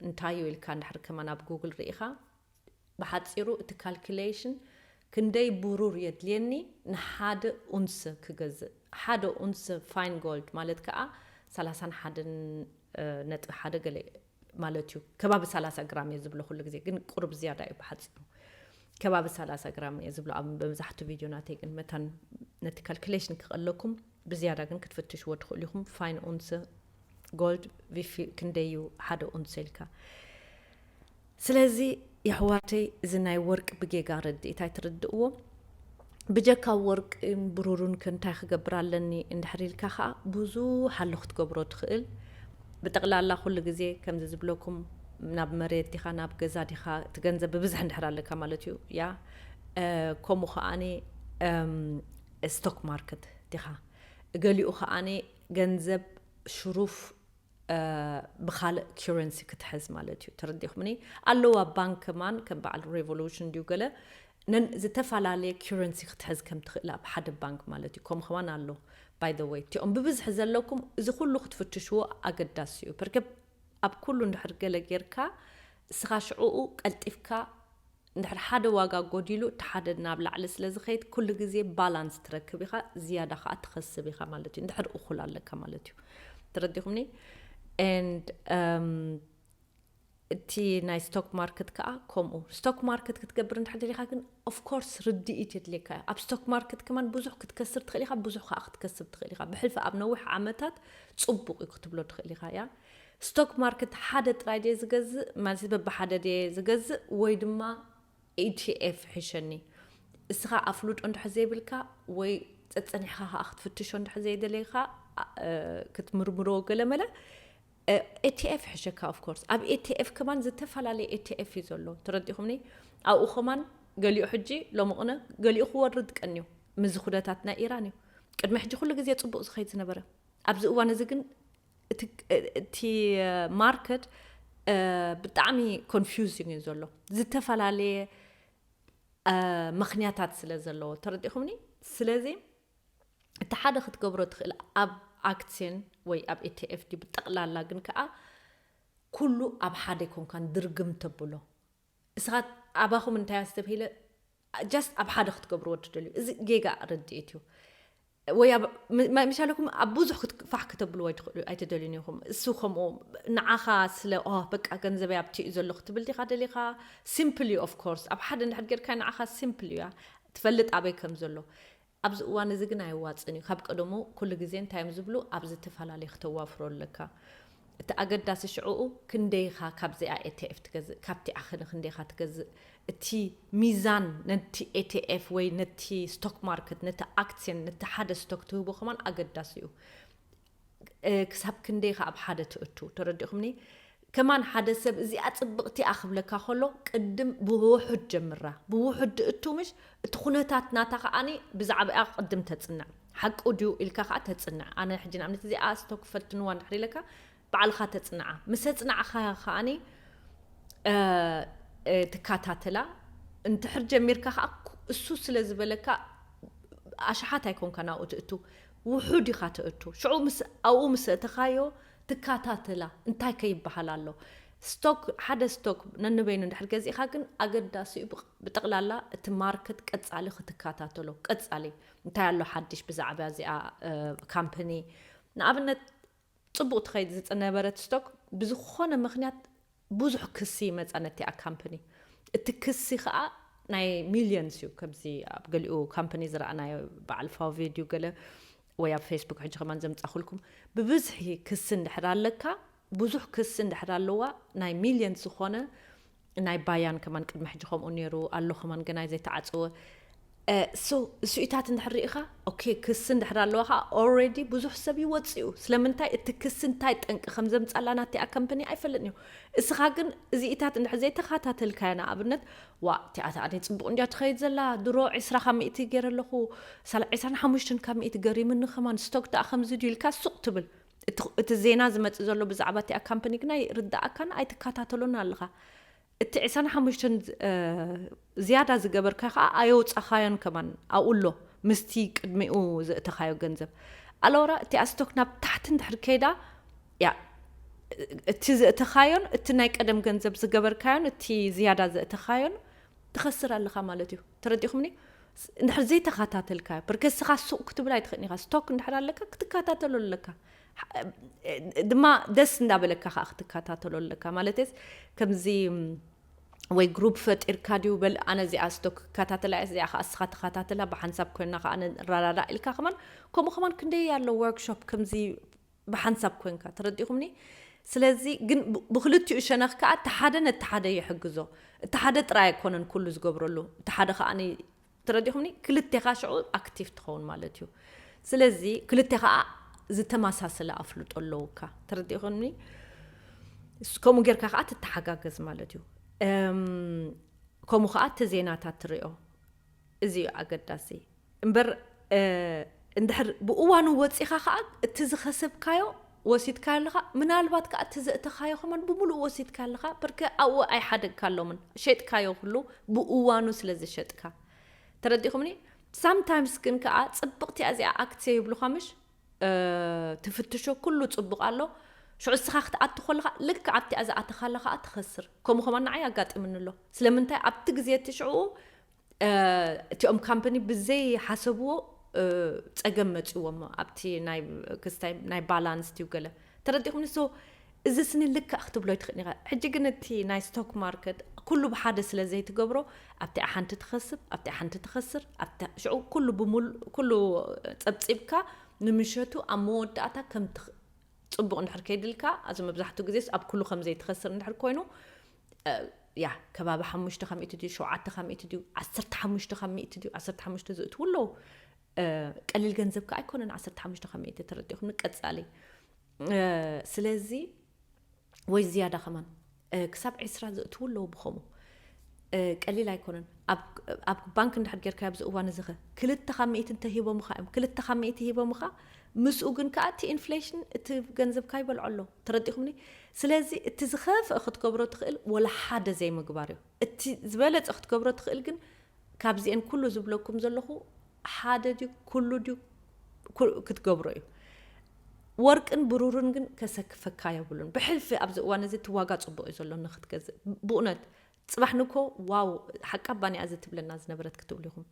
እንታይ እዩ ኢልካ እንድሕር ከማን ኣብ ጉግል ርኢኻ ብሓፂሩ እቲ ካልኩሌሽን ክንደይ ብሩር የድልየኒ ንሓደ ኡንስ ክገዝእ። ሓደ ኡንስ ፋይን ጎልድ ማለት ከዓ ሰላሳን ሓደን ነጥቢ ሓደ ገለ ማለት እዩ። ከባቢ ሰላሳ ግራም እየ ዝብሎ ኩሉ ግዜ ግን ቁሩብ ዝያዳ እዩ ብሓፂሩ። ከባቢ ሰላሳ ግራም እየ ዝብሎ ኣብ መብዛሕትኡ ቪድዮ ናተይ ግን መታን ነቲ ካልኩሌሽን ክቐለኩም ብዝያዳ ግን ክትፍትሽዎ ትኽእሉ ኢኹም። ፋይን ኡንስ ጎልድ ቪፊ ክንደይ እዩ ሓደ ኡንስ ኢልካ። ስለዚ የሕዋተይ እዚ ናይ ወርቂ ብጌጋ ርድኢት ኣይትርድእዎ። ብጀካ ወርቅን ብሩሩን ከ እንታይ ክገብር ኣለኒ እንድሕር ኢልካ ከዓ ብዙሕ ኣሎ ክትገብሮ ትኽእል። ብጠቕላላ ኩሉ ግዜ ከምዚ ዝብለኩም ናብ መሬት ዲኻ ናብ ገዛ ዲኻ እቲ ገንዘብ ብብዝሒ እንድሕር ኣለካ ማለት እዩ። ያ ከምኡ ከዓኒ ስቶክ ማርኬት ዲኻ ገሊኡ ከዓኒ ገንዘብ ሽሩፍ ብካልእ ኪረንሲ ክትሕዝ ማለት እዩ። ተረዲኹምኒ? ኣለዋ ባንክ ከማን ከም በዓል ሬቮሉሽን ድዩ ገለ ነን ዝተፈላለየ ኪረንሲ ክትሕዝ ከም ትኽእል ኣብ ሓደ ባንክ ማለት እዩ። ከምኡ ከማን ኣሎ። ባይ ዘ ወይ እቲኦም ብብዝሒ ዘለኩም እዚ ኩሉ ክትፍትሽዎ ኣገዳሲ እዩ። ፐርከብ ኣብ ኩሉ እንድሕር ገለ ጌርካ እስኻ ሽዕኡ ቀልጢፍካ እንድሕር ሓደ ዋጋ ጎዲሉ እቲ ሓደ ናብ ላዕሊ ስለ ዝኸይድ ኩሉ ግዜ ባላንስ ትረክብ ኢኻ፣ ዝያዳ ከዓ ትኸስብ ኢኻ ማለት እዩ። እንድሕር እኹል ኣለካ ማለት እዩ። ተረዲኹምኒ? And እቲ ናይ ስቶክ ማርኬት ከዓ ከምኡ። ስቶክ ማርኬት ክትገብር እንድሕር ደሊኻ ግን ኦፍኮርስ ርድኢት የድልየካ እዩ። ኣብ ስቶክ ማርኬት ከማን ብዙሕ ክትከስር ትኽእል ኢኻ፣ ብዙሕ ከዓ ክትከስብ ትኽእል ኢኻ። ብሕልፊ ኣብ ነዊሕ ዓመታት ፅቡቅ እዩ ክትብሎ ትኽእል ኢኻ። ያ ስቶክ ማርኬት ሓደ ጥራይ ድየ ዝገዝእ ማለት በብሓደ ድየ ዝገዝእ ወይ ድማ ኢቲኤፍ ሒሸኒ? እስኻ ኣፍልጦ እንድሕር ዘይብልካ ወይ ጸጸኒሕኻ ከዓ ክትፍትሾ እንድሕር ዘይደለይካ ክትምርምሮ ገለመለ ኤቲኤፍ ሕሸካ። ኦፍኮርስ ኣብ ኤቲኤፍ ከማን ዝተፈላለየ ኤቲኤፍ እዩ ዘሎ። ተረዲኹምኒ? ኣብኡ ከማን ገሊኡ ሕጂ ሎምቕነ ገሊኡ ክወርድ ቀንዩ ምዚ ኩነታት ናይ ኢራን እዩ። ቅድሚ ሕጂ ኩሉ ግዜ ጽቡቕ ዝኸይድ ዝነበረ፣ ኣብዚ እዋን እዚ ግን እቲ ማርከት ብጣዕሚ ኮንፊውዚንግ እዩ ዘሎ። ዝተፈላለየ ምክንያታት ስለ ዘለዎ፣ ተረዲኹምኒ? ስለዚ እቲ ሓደ ክትገብሮ ትኽእል ኣብ ኣክሲዮን ወይ ኣብ ኤቲኤፍ ድዩ ብጠቕላላ ግን ከዓ ኩሉ ኣብ ሓደ ኣይኮንካን ድርግም ተብሎ። እስኻ ኣባኹም እንታይ ኣስተብሂለ ጃስት ኣብ ሓደ ክትገብርዎ ትደልዩ። እዚ ጌጋ ርድኢት እዩ። ወይ ምሻለኩም ኣብ ብዙሕ ክትፋሕ ከተብልዎ ኣይትደልዩን ኢኹም። እሱ ከምኡ ንዓኻ ስለ በቃ ገንዘበይ ኣብቲ እዩ ዘሎ ክትብል ዲኻ ደሊኻ? ሲምፕል እዩ። ኦፍኮርስ ኣብ ሓደ እንድሕር ጌርካ ንዓኻ ሲምፕል እያ፣ ትፈልጥ ኣበይ ከም ዘሎ። ኣብዚ እዋን እዚ ግን ኣየዋፅን እዩ። ካብ ቀደሙ ኩሉ ግዜ እንታይ እዮም ዝብሉ? ኣብ ዝተፈላለዩ ክተዋፍሮ ኣለካ። እቲ ኣገዳሲ ሽዕኡ ክንደይኻ ካብዚኣ ኤቲኤፍ ትገዝእ፣ ካብቲኣ ክንደይኻ ትገዝእ፣ እቲ ሚዛን ነቲ ኤቲኤፍ ወይ ነቲ ስቶክ ማርኬት፣ ነቲ ኣክሲዮን፣ ነቲ ሓደ ስቶክ ትህቦ ከማን ኣገዳሲ እዩ። ክሳብ ክንደይኻ ኣብ ሓደ ትእቱ፣ ተረዲኹምኒ? ከማን ሓደ ሰብ እዚኣ ጽብቕቲ እያ ክብለካ ከሎ ቅድም ብውሑድ ጀምራ። ብውሑድ ትእቱ ምሽ እቲ ኩነታት ናታ ከዓኒ ብዛዕባኣ ቅድም ተጽንዕ። ሓቁ ድዩ ኢልካ ከዓ ተጽንዕ። ኣነ ሕጂ ንኣብነት እዚኣ ስቶክ ፈትንዋ እንድሕር ኢለካ ባዕልኻ ተጽንዓ። ምስ ኣጽናዕኻ ከዓኒ ትከታተላ። እንድሕር ጀሚርካ ከዓ እሱ ስለ ዝበለካ ኣሽሓት ኣይኮንካ ናብኡ ትእቱ፣ ውሑድ ኢኻ ትእቱ። ሽዑ ምስ ኣብኡ ምስ እተኻዮ ትከታተላ እንታይ ከይበሃል ኣሎ። ስቶክ ሓደ ስቶክ ነንበይኑ እንድሕር ገዚእኻ ግን ኣገዳሲኡ ብጠቕላላ እቲ ማርኬት ቀጻሊ ክትከታተሎ፣ ቀጻሊ እንታይ ኣሎ ሓድሽ ብዛዕባ እዚኣ ካምፕኒ። ንኣብነት ጽቡቕ ትኸይድ ዝነበረት ስቶክ ብዝኾነ ምኽንያት ብዙሕ ክሲ ይመጻ ነቲኣ ካምፕኒ። እቲ ክሲ ከዓ ናይ ሚልዮንስ እዩ። ከምዚ ኣብ ገሊኡ ካምፕኒ ዝረኣናዮ በዓል ፋው ቪድዩ ገለ ወይ ኣብ ፌስቡክ ሕጂ ከማን ዘምጻኹልኩም ብብዝሒ ክሲ እንድሕር ኣለካ፣ ብዙሕ ክሲ እንድሕር ኣለዋ ናይ ሚልዮን ዝኾነ ናይ ባያን ከማን ቅድሚ ሕጂ ከምኡ ነይሩ ኣሎ ከማን ገናይ ዘይተዓጸወ። እሱ እሱኢታት እንድሕር ርኢኻ ኦኬ ክሲ እንድሕር ኣለዋ ከዓ ኦልሬዲ ብዙሕ ሰብ ይወፅኡ። ስለምንታይ እቲ ክሲ እንታይ ጠንቂ ከም ዘምፃላ ናቲኣ ከምፕኒ ኣይፈልጥን እዩ። እስኻ ግን እዚኢታት እንድሕር ዘይተኸታተልካዮ ንኣብነት ዋ እቲኣ ተኣደይ ፅቡቕ እንድያ ትኸይድ ዘላ ድሮ ዒስራ ካብ ሚእቲ ገይረ ኣለኹ ሳላ ዒስራን ሓሙሽተን ካብ ሚእቲ ገሪምኒ ከማን ስቶክ ደኣ ከምዚ ድዩ ኢልካ ሱቕ ትብል። እቲ ዜና ዝመፅእ ዘሎ ብዛዕባ እቲኣ ካምፕኒ ግና ይርዳኣካን ኣይትከታተሎን ኣለኻ። እቲ ዕስራን ሓሙሽተን ዝያዳ ዝገበርካዮ ከዓ ኣየውፃኻዮን ከማን ኣብኡ ኣሎ ምስቲ ቅድሚኡ ዘእተኻዮ ገንዘብ ኣለወራ። እቲኣ ስቶክ ናብ ታሕቲ እንድሕር ከይዳ ያ እቲ ዘእተኻዮን እቲ ናይ ቀደም ገንዘብ ዝገበርካዮን እቲ ዝያዳ ዘእተኻዮን ትኸስር ኣለኻ ማለት እዩ። ተረዲኹምኒ? እንድሕር ዘይተኸታተልካዮ ብርከስኻ ሱቕ ክትብል ኣይትኽእልን ኢኻ። ስቶክ እንድሕር ኣለካ ክትከታተሎ ኣለካ ድማ ደስ እንዳበለካ ከዓ ክትከታተሎ ኣለካ። ማለትስ ከምዚ ወይ ግሩፕ ፈጢርካ ድዩ በል ኣነ እዚኣ ስቶክ ክከታተላ እያ እዚኣ ከዓ እስኻ ተኸታተላ ብሓንሳብ ኮይና ከዓ ንረዳዳእ ኢልካ ከማን ከምኡ ከማን ክንደይ ኣሎ ወርክሾፕ ከምዚ ብሓንሳብ ኮይንካ ተረዲኹምኒ። ስለዚ ግን ብክልቲኡ ሸነኽ ከዓ እቲ ሓደ ነቲ ሓደ ይሕግዞ። እቲ ሓደ ጥራይ ኣይኮነን ኩሉ ዝገብረሉ እቲ ሓደ ከዓ ተረዲኹምኒ ክልቴኻ ሽዑ ኣክቲቭ ትኸውን ማለት እዩ። ስለዚ ክልቴኻ ዝተመሳሰለ ኣፍልጦ ኣለውካ ተረዲኹምኒ። ከምኡ ጌርካ ከዓ ትተሓጋገዝ ማለት እዩ። ከምኡ ከዓ እቲ ዜናታት ትሪኦ እዚ እዩ ኣገዳሲ እምበር እንድሕር ብእዋኑ ወፂኻ ከዓ እቲ ዝኸሰብካዮ ወሲድካዮ ኣለኻ። ምናልባት ከዓ እቲ ዘእተኻዮ ከማን ብምሉእ ወሲድካ ኣለኻ። ብርከ ኣብኡ ኣይሓደግካሎምን ሸጥካዮ ኩሉ ብእዋኑ ስለ ዝሸጥካ ተረዲኹምኒ። ሳምታይምስ ግን ከዓ ፅብቕቲ እዚኣ ኣክትየ ይብሉኻ ምሽ ትፍትሾ ኩሉ ፅቡቕ ኣሎ። ሽዑ እስኻ ክትኣቱ ከለኻ ልክዕ ኣብቲ ዝኣተኻላ ከዓ ትኸስር። ከምኡ ከማን ንዓይ ኣጋጢምኒ ኣሎ። ስለምንታይ ኣብቲ ግዜ እቲ ሽዑ እቲኦም ካምፓኒ ብዘይ ሓሰብዎ ጸገም መፅዎም ኣብቲ ናይ ክስታይ ናይ ባላንስ ዩ ገለ ተረዲኹም ንሶ እዚ ስኒ ልክዕ ክትብሎ ይትኽእል ኢኻ። ሕጂ ግን እቲ ናይ ስቶክ ማርኬት ኩሉ ብሓደ ስለ ዘይትገብሮ ኣብቲ ሓንቲ ትኸስብ ኣብቲ ሓንቲ ትኸስር ሽዑ ኩሉ ብሙሉ ኩሉ ፀብፂብካ ንምሸቱ ኣብ መወዳእታ ከም ፅቡቕ እንድሕር ከይድልካ ኣዚ መብዛሕትኡ ግዜስ ኣብ ኩሉ ከም ዘይትኸስር እንድሕር ኮይኑ ያ ከባቢ ሓሙሽተ ካብ ሚእቲ ድዩ ሸውዓተ ካብ ሚእቲ ድዩ ዓሰርተ ሓሙሽተ ካብ ሚእቲ ድዩ ዓሰርተ ሓሙሽተ ዝእትዉ ኣለዉ ቀሊል ገንዘብ ከዓ ኣይኮነን ዓሰርተ ሓሙሽተ ካብ ሚእቲ ተረዲኹም ቀፃሊ ስለዚ ወይ ዝያዳ ከማን ክሳብ ዕስራ ዝእትዉ ኣለዉ ብኸምኡ ቀሊል ኣይኮነን ኣብ ባንክ እንድሕር ጌርካ ኣብዚ እዋን እዚ ኸ ክልተ ካብ ሚእቲ እንተሂቦምኻ እዮም ክልተ ካብ ሚእቲ ሂቦምኻ ምስኡ ግን ከዓ እቲ ኢንፍሌሽን እቲ ገንዘብካ ይበልዖ ኣሎ ተረዲኹምኒ ስለዚ እቲ ዝኸፍእ ክትገብሮ ትኽእል ወላ ሓደ ዘይምግባር እዩ እቲ ዝበለፀ ክትገብሮ ትኽእል ግን ካብዚአን ኩሉ ዝብለኩም ዘለኹ ሓደ ድዩ ኩሉ ድዩ ክትገብሮ እዩ ወርቅን ብሩርን ግን ከሰክፈካ የብሉን ብሕልፊ ኣብዚ እዋን እዚ እቲ ዋጋ ፅቡቅ እዩ ዘሎ ንክትገዝእ ብእውነት ፅባሕ ንኮ ዋው ሓቃ ባኒኣ እዚ ትብለና ዝነበረት ክትብሉ ኢኹም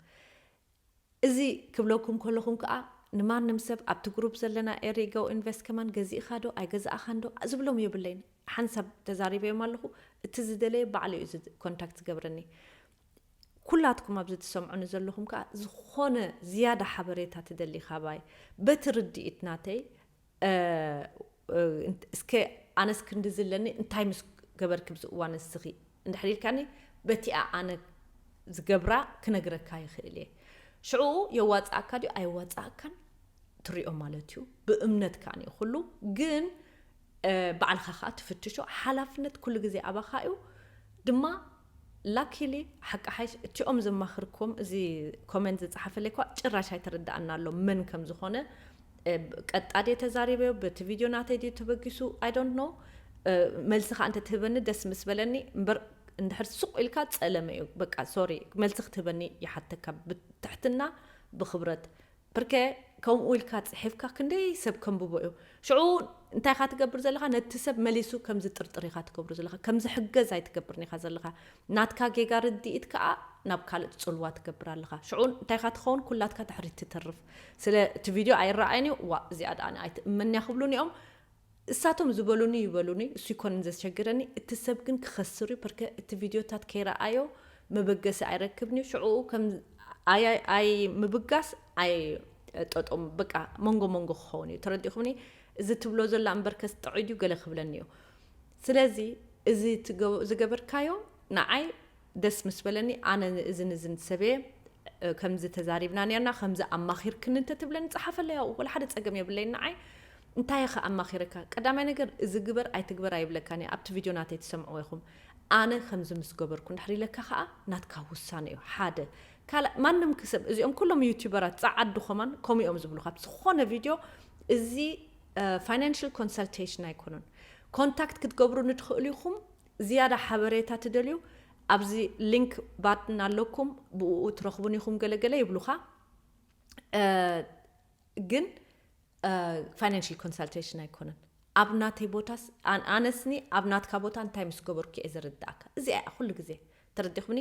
እዚ ክብለኩም ከለኹም ከዓ ንማንም ሰብ ኣብቲ ግሩፕ ዘለና ኤሪገው ኢንቨስት ከማን ገዚእኻ ዶ ኣይገዛእኻን ዶ ዝብሎም የብለይን ሓንሳብ ተዛሪበዮም ኣለኹ እቲ ዝደለየ ባዕሉ እዩ ኮንታክት ዝገብረኒ ኩላትኩም ኣብዚ ትሰምዑኒ ዘለኹም ከዓ ዝኾነ ዝያዳ ሓበሬታ ትደሊ ካባይ በቲ ርድኢት ናተይ እስከ ኣነስ ክንዲ ዝለኒ እንታይ ምስ ገበርኪ ብዚ እዋን እስኺ እንድሕር ኢልካኒ በቲኣ ኣነ ዝገብራ ክነግረካ ይኽእል እየ ሽዑ የዋፅኣካ ድዩ ኣይዋፅኣካን ትሪኦ ማለት እዩ ብእምነት ከዓ ኩሉ ግን ባዕልኻ ከዓ ትፍትሾ ሓላፍነት ኩሉ ግዜ ኣባኻ እዩ ድማ ላኪሊ ሓቂ ሓይሽ እቲኦም ዘማኽርኩም እዚ ኮመንት ዝፀሓፈለይ ኳ ጭራሽ ኣይተረዳኣና ኣሎ መን ከም ዝኾነ ቀጣዲ ተዛሪበዮ በቲ ቪድዮ ናተይ ድዩ ተበጊሱ I don't know መልሲ ከዓ እንተትህበኒ ደስ ምስ በለኒ እምበር እንድሕር ሱቕ ኢልካ ፀለመ እዩ በቃ ሶሪ መልሲ ክትህበኒ ይሓተካ ብትሕትና ብክብረት ብርከ ከምኡ ኢልካ ፅሒፍካ ክንደይ ሰብ ከንብቦ እዩ ሽዑ እንታይ ካ ትገብር ዘለካ ነቲ ሰብ መሊሱ ከም ዝጥርጥር ኢካ ትገብሩ ዘለካ ከም ዝሕገዝ ኣይትገብርን ኢካ ዘለካ ናትካ ጌጋ ርድኢት ከዓ ናብ ካልእ ፅልዋ ትገብር ኣለካ ሽዑ እንታይ ካ ትኸውን ኩላትካ ድሕሪት ትተርፍ ስለ እቲ ቪድዮ ኣይረኣይን እዩ ዋ እዚኣ ደኣ ኣይትእመንያ ክብሉን እዮም እሳቶም ዝበሉኒ ይበሉኒ እሱ ይኮንን ዘስቸግረኒ እቲ ሰብ ግን ክኸስር እዩ ፐርከ እቲ ቪድዮታት ከይረኣዮ መበገሲ ኣይረክብን እዩ ሽዑ ከም ኣይ ምብጋስ ኣይ ጠጦም በቃ መንጎ መንጎ ክኸውን እዩ ተረዲኹምኒ እዚ ትብሎ ዘላ እምበርከስ ጥዑይ ድዩ ገለ ክብለኒ እዩ ስለዚ እዚ ዝገበርካዮ ንዓይ ደስ ምስ በለኒ ኣነ እዝን እዝን ሰበየ ከምዚ ተዛሪብና ነርና ከምዚ ኣማኺርክኒ እንተትብለኒ ፀሓፈለይ ኣብኡ ወላ ሓደ ፀገም የብለይን ንዓይ እንታይ ኢኸ ኣማኺረካ ቀዳማይ ነገር እዚ ግበር ኣይትግበር ኣይብለካን እየ ኣብቲ ቪድዮ ናተይ ትሰምዕዎ ኢኹም ኣነ ከምዚ ምስ ገበርኩ እንድሕር ኢለካ ከዓ ናትካ ውሳነ እዩ ሓደ ካልእ ማንም ክሰብ እዚኦም ኩሎም ዩቱበራት ፀዓዱ ከማን ከምኡ እዮም ዝብሉ ካብ ዝኾነ ቪድዮ እዚ ፋይናንሽል ኮንሰልቴሽን ኣይኮኑን ኮንታክት ክትገብሩኒ ትኽእሉ ኢኹም ዝያዳ ሓበሬታ ትደልዩ ኣብዚ ሊንክ ባትን ኣለኩም ብኡ ትረኽቡን ኢኹም ገለገለ ይብሉኻ ግን ፋይናንሽል ኮንሳልቴሽን ኣይኮነን ኣብ ናተይ ቦታስ ኣነስኒ ኣብ ናትካ ቦታ እንታይ ምስ ገበርኩ እየ ዝርዳእካ እዚኣ ኩሉ ግዜ ተረዲኹምኒ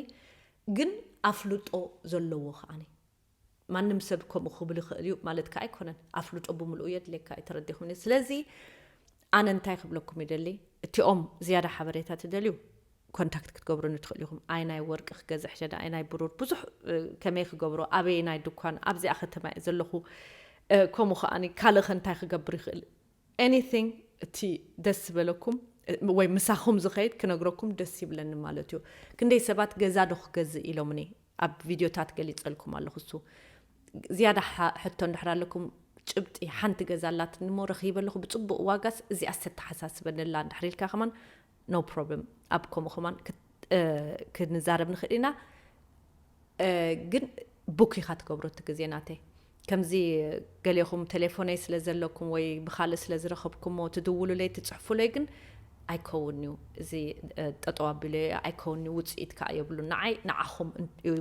ግን ኣፍልጦ ዘለዎ ከዓኒ ማንም ሰብ ከምኡ ክብል ይኽእል እዩ ማለት ከዓ ኣይኮነን ኣፍልጦ ብምልኡ የድልየካ እዩ ተረዲኹምኒ ስለዚ ኣነ እንታይ ክብለኩም ይደሊ እቲኦም ዝያዳ ሓበሬታ ትደልዩ ኮንታክት ክትገብሩኒ ትኽእሉ ኢኹም ኣይ ናይ ወርቂ ክገዝሕ ሸዳ ኣይ ናይ ብሩር ብዙሕ ከመይ ክገብሮ ኣበይ ናይ ድኳን ኣብዚኣ ከተማ እየ ዘለኹ ከምኡ ከዓኒ ካልእ ከ እንታይ ክገብር ይኽእል anything እቲ ደስ ዝበለኩም ወይ ምሳኹም ዝኸይድ ክነግረኩም ደስ ይብለኒ ማለት እዩ ክንደይ ሰባት ገዛ ዶ ክገዝእ ኢሎምኒ ኣብ ቪድዮታት ገሊፀልኩም ኣለኹ እሱ ዝያዳ ሕቶ እንድሕር ኣለኩም ጭብጢ ሓንቲ ገዛ ኣላትኒ እሞ ረኺበ ኣለኹ ብፅቡቕ ዋጋስ እዚኣስ ተተሓሳስበኒ ኣላ እንድሕር ኢልካ ከማን no problem ኣብ ከምኡ ከማን ክንዛረብ ንኽእል ኢና ግን ቡክ ኢኻ ትገብሮ እቲ ግዜ ናተይ ከምዚ ገሌኹም ቴሌፎነይ ስለ ዘለኩም ወይ ብኻልእ ስለ ዝረኸብኩሞ ትድውሉለይ ትፅሕፉለይ ግን ኣይከውን እዩ እዚ ጠጠው ኣቢሎ ኣይከውን እዩ ውፅኢት ከዓ የብሉ ንዓይ ንዓኹም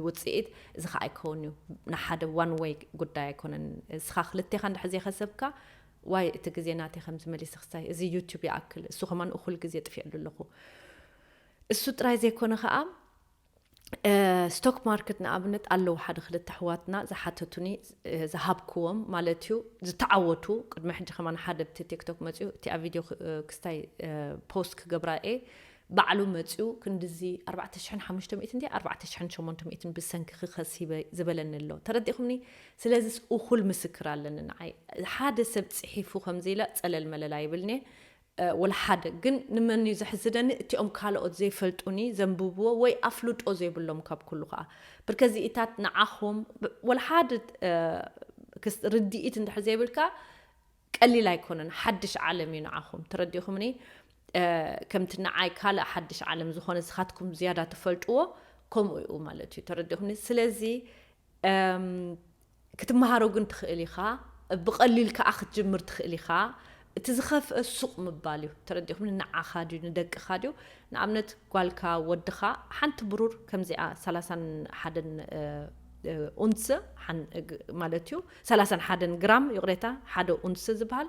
ውፅኢት እዚ ከዓ ኣይከውን እዩ ንሓደ ዋን ወይ ጉዳይ ኣይኮነን እስኻ ክልቴኻ እንድሕር ዘይከሰብካ ዋይ እቲ ግዜ ናተይ ከምዚ መሊሰ ክስታይ፣ እዚ ዩቱብ ይኣክል፣ እሱ ከማን እኹል ግዜ ጥፊኣሉ ኣለኹ። እሱ ጥራይ ዘይኮነ ከዓ፣ ስቶክ ማርኬት ንኣብነት ኣለዉ ሓደ ክልተ ኣሕዋትና ዝሓተቱኒ፣ ዝሃብክዎም ማለት እዩ፣ ዝተዓወቱ። ቅድሚ ሕጂ ከማን ሓደ ብቲ ቲክቶክ መፅዩ፣ እቲኣ ቪድዮ ክስታይ ፖስት ክገብራ እየ። ባዕሉ መፅዩ ክንድዚ ኣርባዕተ ሽሕን ሓሙሽተ ሚእትን እንዲ ኣርባዕተ ሽሕን ሸሞንተ ሚእትን ብሰንኪ ክኸሲበ ዝበለኒ ኣሎ። ተረዲእኹምኒ? ስለዚስ እኹል ምስክር ኣለኒ ንዓይ። ሓደ ሰብ ፅሒፉ ከምዚ ኢለ ፀለል መለላ ይብልኒ። ወላ ሓደ ግን ንመን እዩ ዘሕዝነኒ? እቲኦም ካልኦት ዘይፈልጡኒ ዘንብብዎ ወይ ኣፍልጦ ዘይብሎም ካብ ኩሉ ከዓ ብርከዚኢታት ንዓኹም ወላ ሓደ ርድኢት እንድሕር ዘይብልካ ቀሊል ኣይኮነን። ሓድሽ ዓለም እዩ ንዓኹም። ተረዲእኹምኒ? ከምቲ ንዓይ ካልእ ሓድሽ ዓለም ዝኾነ ንስኻትኩም ዝያዳ ትፈልጥዎ ከምኡ እዩ ማለት እዩ። ተረዲእኹምኒ? ስለዚ ክትመሃሮ ግን ትኽእል ኢኻ። ብቐሊል ከዓ ክትጅምር ትኽእል ኢኻ። እቲ ዝኸፍአ ሱቕ ምባል እዩ። ተረዲእኹምኒ? ንዓኻ ድዩ ንደቅኻ ድዩ? ንኣብነት ጓልካ ወድኻ ሓንቲ ብሩር ከምዚኣ ሰላሳን ሓደን ኡንስ ማለት እዩ፣ ሰላሳን ሓደን ግራም ይቕሬታ፣ ሓደ ኡንስ ዝበሃል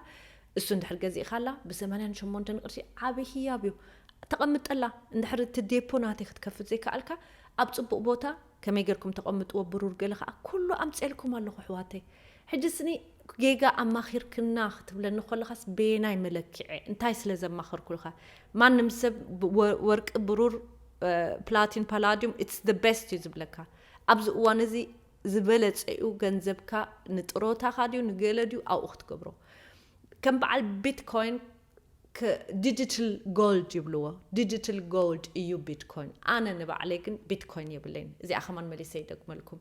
እሱ እንድሕር ገዚእኻላ ብሰማንያን ሸሞንተን ቅርሺ ዓብዪ ህያብ እዩ። ተቐምጠላ። እንድሕር እቲ ዴፖ ናተይ ክትከፍት ዘይከኣልካ ኣብ ፅቡቕ ቦታ ከመይ ጌርኩም ተቐምጥዎ ብሩር ገለ ከዓ ኩሉ ኣምፅኤልኩም ኣለኹ ኣሕዋተይ። ሕጂ ስኒ ጌጋ ኣማኺርክና ክትብለኒ ከለኻስ በየናይ መለክዐ እንታይ ስለ ዘማኸርኩልካ? ማንም ሰብ ወርቂ ብሩር ፕላቲን ፓላዲዩም it's the best እዩ ዝብለካ። ኣብዚ እዋን እዚ ዝበለፀ እዩ። ገንዘብካ ንጥሮታኻ ድዩ ንገለ ድዩ ኣብኡ ክትገብሮ። ከም በዓል ቢትኮይን ዲጂታል ጎልድ ይብልዎ። ዲጂታል ጎልድ እዩ ቢትኮይን። ኣነ ንባዕለይ ግን ቢትኮይን የብለይን። እዚኣ ከማን መሊሰ ይደግመልኩም።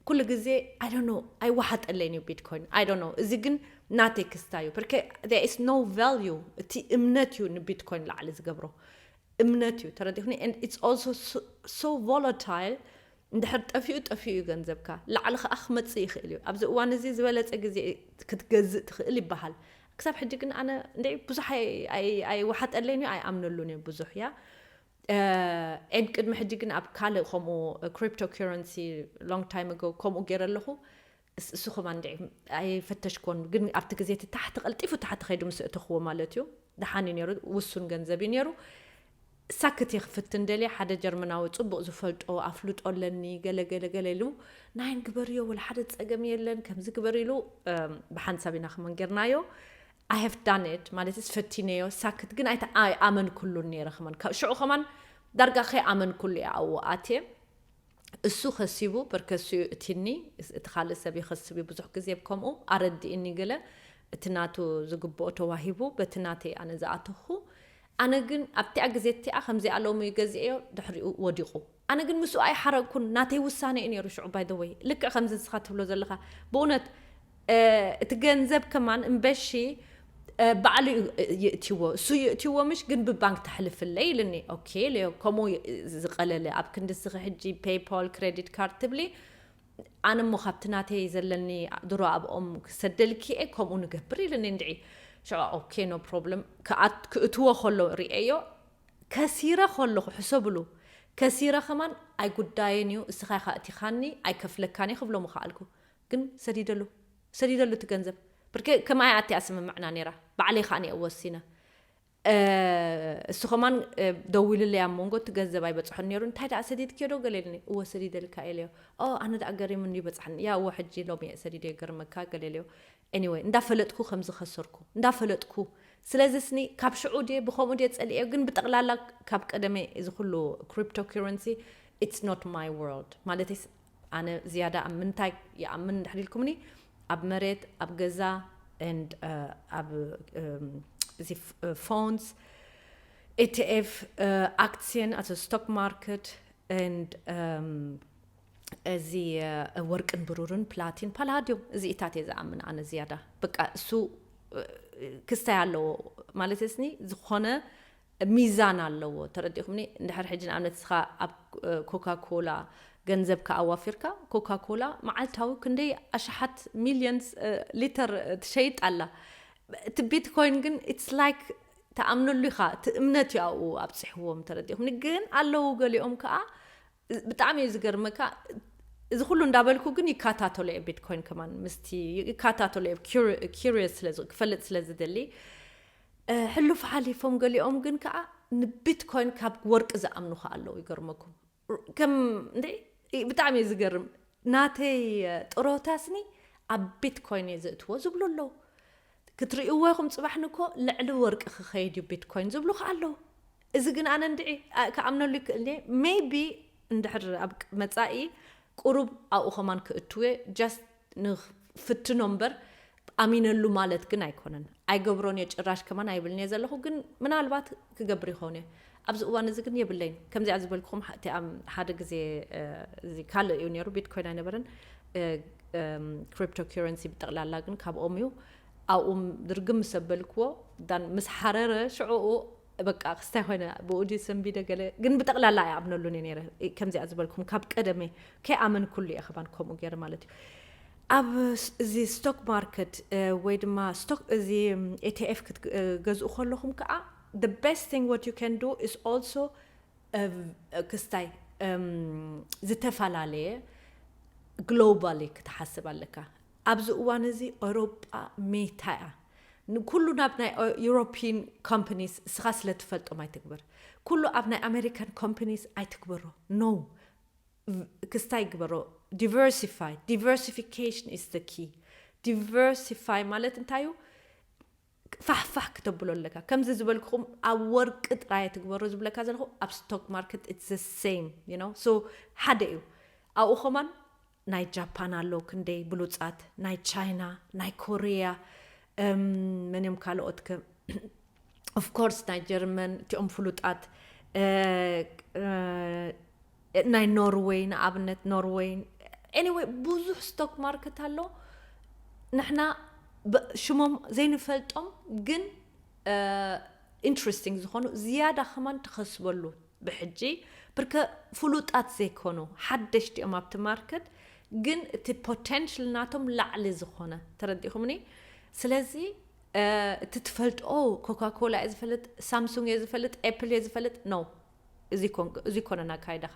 ኩሉ ግዜ I don't know ኣይወሓጠለይን እዩ ቢትኮይን። I don't know እዚ ግን ናተይ ክስታ እዩ። ፐርከ there is no value። እቲ እምነት እዩ ንቢትኮይን ላዕሊ ዝገብሮ። እምነት እዩ። ተረዲኹኒ? And it's also so volatile። እንድሕር ጠፊኡ ጠፊኡ እዩ ገንዘብካ። ላዕሊ ከዓ ክመፅእ ይኽእል እዩ። ኣብዚ እዋን እዚ ዝበለፀ ግዜ ክትገዝእ ትኽእል ይበሃል። ክሳብ ሕጂ ግን ኣነ እንደ ብዙሕ ኣይወሓጠለይን እዩ ኣይኣምነሉን እዩ ብዙሕ እያ። ኤን ቅድሚ ሕጂ ግን ኣብ ካልእ ከምኡ ክሪፕቶ ከረንሲ long time ago ከምኡ ገይረ ኣለኹ። እሱ ከማን እንደ ኣይፈተሽኮን ግን ኣብቲ ግዜ እቲ ታሕቲ ቀልጢፉ ታሕቲ ከይዱ ምስ እተኽዎ ማለት እዩ። ደሓን እዩ ነይሩ፣ ውሱን ገንዘብ እዩ ነይሩ። ሳክት እየ ክፍትን ደልየ፣ ሓደ ጀርመናዊ ፅቡቕ ዝፈልጦ ኣፍልጦ ኣለኒ ገለ ገለ ገለ ኢሉ፣ ናይን ግበርዮ ወላ ሓደ ፀገም የለን ከምዚ ግበር ኢሉ። ብሓንሳብ ኢና ከመን ጌርናዮ። I have done it ማለት ፈቲነዮ ሳክት ግን ኣይኣመንኩሉን ነይረ ከመን ሽዑ ከማን ዳርጋ ከይኣመንኩሉ እየ ኣብኡ ኣትየ። እሱ ከሲቡ በርከሱ እዩ እቲኒ። እቲ ካልእ ሰብ ይኸስብ እዩ ብዙሕ ግዜ ብከምኡ ኣረድእኒ ገለ። እቲ ናቱ ዝግብኦ ተዋሂቡ በቲ ናተይ ኣነ ዝኣተኹ። ኣነ ግን ኣብቲኣ ግዜ እቲኣ ከምዚኣ ሎሚ ገዚአዮ ድሕሪኡ ወዲቑ። ኣነ ግን ምስኡ ኣይሓረቅኩን። ናተይ ውሳነ እዩ ነይሩ ሽዑ by the way። ልክዕ ከምዚ ንስኻ ትብሎ ዘለኻ ብእውነት እቲ ገንዘብ ከማን እምበሺ ባዕሉ ይእትዎ እሱ ይእትዎ ምሽ ግን ብባንክ ተሕልፍለይ ኢልኒ። ኦኬ ኢለዮ። ከምኡ ዝቀለለ ኣብ ክንዲ ስኺ ሕጂ ፔይፓል ክሬዲት ካርድ ትብሊ ኣነ እሞ ካብቲ ናተይ ዘለኒ ድሮ ኣብኦም ክሰደልኪ እየ ከምኡ ንገብር ኢልኒ እንድዒ። ሽዑ ኦኬ no problem። ክእትዎ ከሎ ርእየዮ። ከሲረ ከለኹ ሕሰብሉ። ከሲረ ከማን ኣይጉዳይን እዩ እስኻ ኢኻ እቲኻኒ ኣይከፍለካን እየ ክብሎ ምኸኣልኩ። ግን ሰዲደሉ ሰዲደሉ እቲ ገንዘብ። ብርከ ከማይ ኣትያ ስምምዕና ነይራ ባዕለይ ከዓ እየ ወሲነ። እሱ ከማን ደዊሉለይ ኣብ መንጎ እቲ ገንዘብ ኣይበፅሖን ነይሩ። እንታይ ደኣ ሰዲድክዮ ዶ ገለ ኢልኒ። እወ ሰዲደልካ ኢለዮ። ኣነ ደኣ ገሪሙኒ ይበፅሐኒ እያ እወ ሕጂ ሎሚ እየ ሰዲደ ይገርመካ ገለ ኢለዮ። Anyway እንዳፈለጥኩ ከም ዝኸሰርኩ እንዳፈለጥኩ። ስለዚ ስኒ ካብ ሽዑ ድየ ብከምኡ ድየ ፀሊኤ ግን ብጠቕላላ ካብ ቀደመ እዚ ኩሉ cryptocurrency it's not my world። ማለተይስ ኣነ ዝያዳ ኣብ ምንታይ ይኣምን እንድሕር ኢልኩምኒ ኣብ መሬት ኣብ ገዛ and ኣብ እዚ funds፣ etf፣ ኣክስየን ኣቶ stock market and እዚ ወርቅን ብሩርን ፕላቲን ፓላዲዮም እዚኢታት እየ ዝኣምን ኣነ ዝያዳ። በቃ እሱ ክስታይ ኣለዎ ማለት ስኒ ዝኾነ ሚዛን ኣለዎ። ተረዲኹምኒ? እንድሕር ሕጂ ንኣብነት እስኻ ኣብ ኮካ ኮላ ገንዘብካ ኣዋፊርካ ኮካ ኮላ መዓልታዊ ክንደይ ኣሽሓት ሚልዮንስ ሊተር ትሸይጥ ኣላ። እቲ ቢትኮይን ግን it's like ትኣምነሉ ኢኻ። እቲ እምነት እዩ ኣብኡ ኣብፅሕዎም። ተረዲኹምኒ? ግን ኣለዉ ገሊኦም ከዓ ብጣዕሚ እዩ ዝገርመካ። እዚ ኩሉ እንዳበልኩ ግን ይከታተሎ እየ ቢትኮይን ከማን ምስቲ ይከታተሎ እየ curious ስለ ክፈልጥ ስለ ዝደሊ ሕሉፍ ሓሊፎም ገሊኦም ግን ከዓ ንቢትኮይን ካብ ወርቂ ዝኣምኑ ከዓ ኣለዉ። ይገርመኩም ከም እንደ ብጣዕሚ እዩ ዝገርም። ናተይ ጥሮታስኒ ኣብ ቢትኮይን እየ ዘእትዎ ዝብሉ ኣለዉ። ክትርእይዎ ኢኹም ፅባሕ ንኮ ልዕሊ ወርቂ ክኸይድ እዩ ቢትኮይን ዝብሉ ከዓ ኣለዉ። እዚ ግን ኣነ እንድዒ ክኣምነሉ ይክእል ሜቢ እንድሕር ኣብ መፃኢ ቁሩብ ኣብኡ ከማን ክእትወ just ንፍትኖ እምበር ኣሚነሉ ማለት ግን ኣይኮነን። ኣይገብሮን እየ ጭራሽ ከማን ኣይብልን እየ ዘለኹ፣ ግን ምናልባት ክገብር ይኸውን እየ። ኣብዚ እዋን እዚ ግን የብለይን። ከምዚኣ ዝበልኩኹም ሓደ ግዜ ካልእ እዩ ነይሩ፣ ቢትኮይን ኣይነበረን፣ ክሪፕቶ ኪረንሲ ብጠቕላላ ግን ካብኦም እዩ። ኣብኡ ድርግም ምስ ኣበልክዎ ዳን ምስ ሓረረ ሽዕኡ በቃ ክስታይ ኮይነ ብኡ ድዩ ሰንቢደ ገለ ግን ብጠቕላላ ኣይኣምነሉን እየ ነይረ። ከምዚኣ ዝበልኩም ካብ ቀደመ ከይኣመንኩሉ እየ ከማን ከምኡ ገይረ ማለት እዩ። ኣብ እዚ ስቶክ ማርኬት ወይ ድማ ስቶክ እዚ ኤቲኤፍ ክትገዝኡ ከለኹም ከዓ the best thing what you can do is also ክስታይ ዝተፈላለየ ግሎባሊ ክትሓስብ ኣለካ። ኣብዚ እዋን እዚ ኤውሮጳ ሜታ እያ። ንኩሉ ናብ ናይ ዩሮፒን ኮምፓኒስ እስኻ ስለ ትፈልጦም ኣይትግበር። ኩሉ ኣብ ናይ ኣሜሪካን ኮምፓኒስ ኣይትግበሮ። ኖ ክስታይ ግበሮ። Diversify. Diversification is the key. Diversify ማለት እንታይ እዩ? ፋሕፋሕ ክተብሎ ኣለካ። ከምዚ ዝበልኩኹም ኣብ ወርቂ ጥራይ ትግበሮ ዝብለካ ዘለኹ ኣብ ስቶክ ማርኬት it's the same you know so ሓደ እዩ። ኣብኡ ከማን ናይ ጃፓን ኣሎ ክንደይ ብሉጻት፣ ናይ ቻይና፣ ናይ ኮሪያ፣ መን እዮም ካልኦት ከ of course ናይ ጀርመን እቲኦም ፍሉጣት፣ ናይ ኖርወይ ንኣብነት ኖርወይ anyway ብዙሕ ስቶክ ማርኬት ኣሎ። ንሕና ሽሞም ዘይንፈልጦም ግን interesting ዝኾኑ ዝያዳ ከማን ትኸስበሉ ብሕጂ ብርከ ፍሉጣት ዘይኮኑ ሓደሽቲ እዮም ኣብቲ ማርኬት ግን እቲ ፖቴንሽል ናቶም ላዕሊ ዝኾነ ተረዲኹምኒ። ስለዚ እቲ ትፈልጦ ኮካ ኮላ እየ ዝፈልጥ፣ ሳምሱንግ እየ ዝፈልጥ፣ ኤፕል እየ ዝፈልጥ ነው እዚ ኮነን ኣካይዳኻ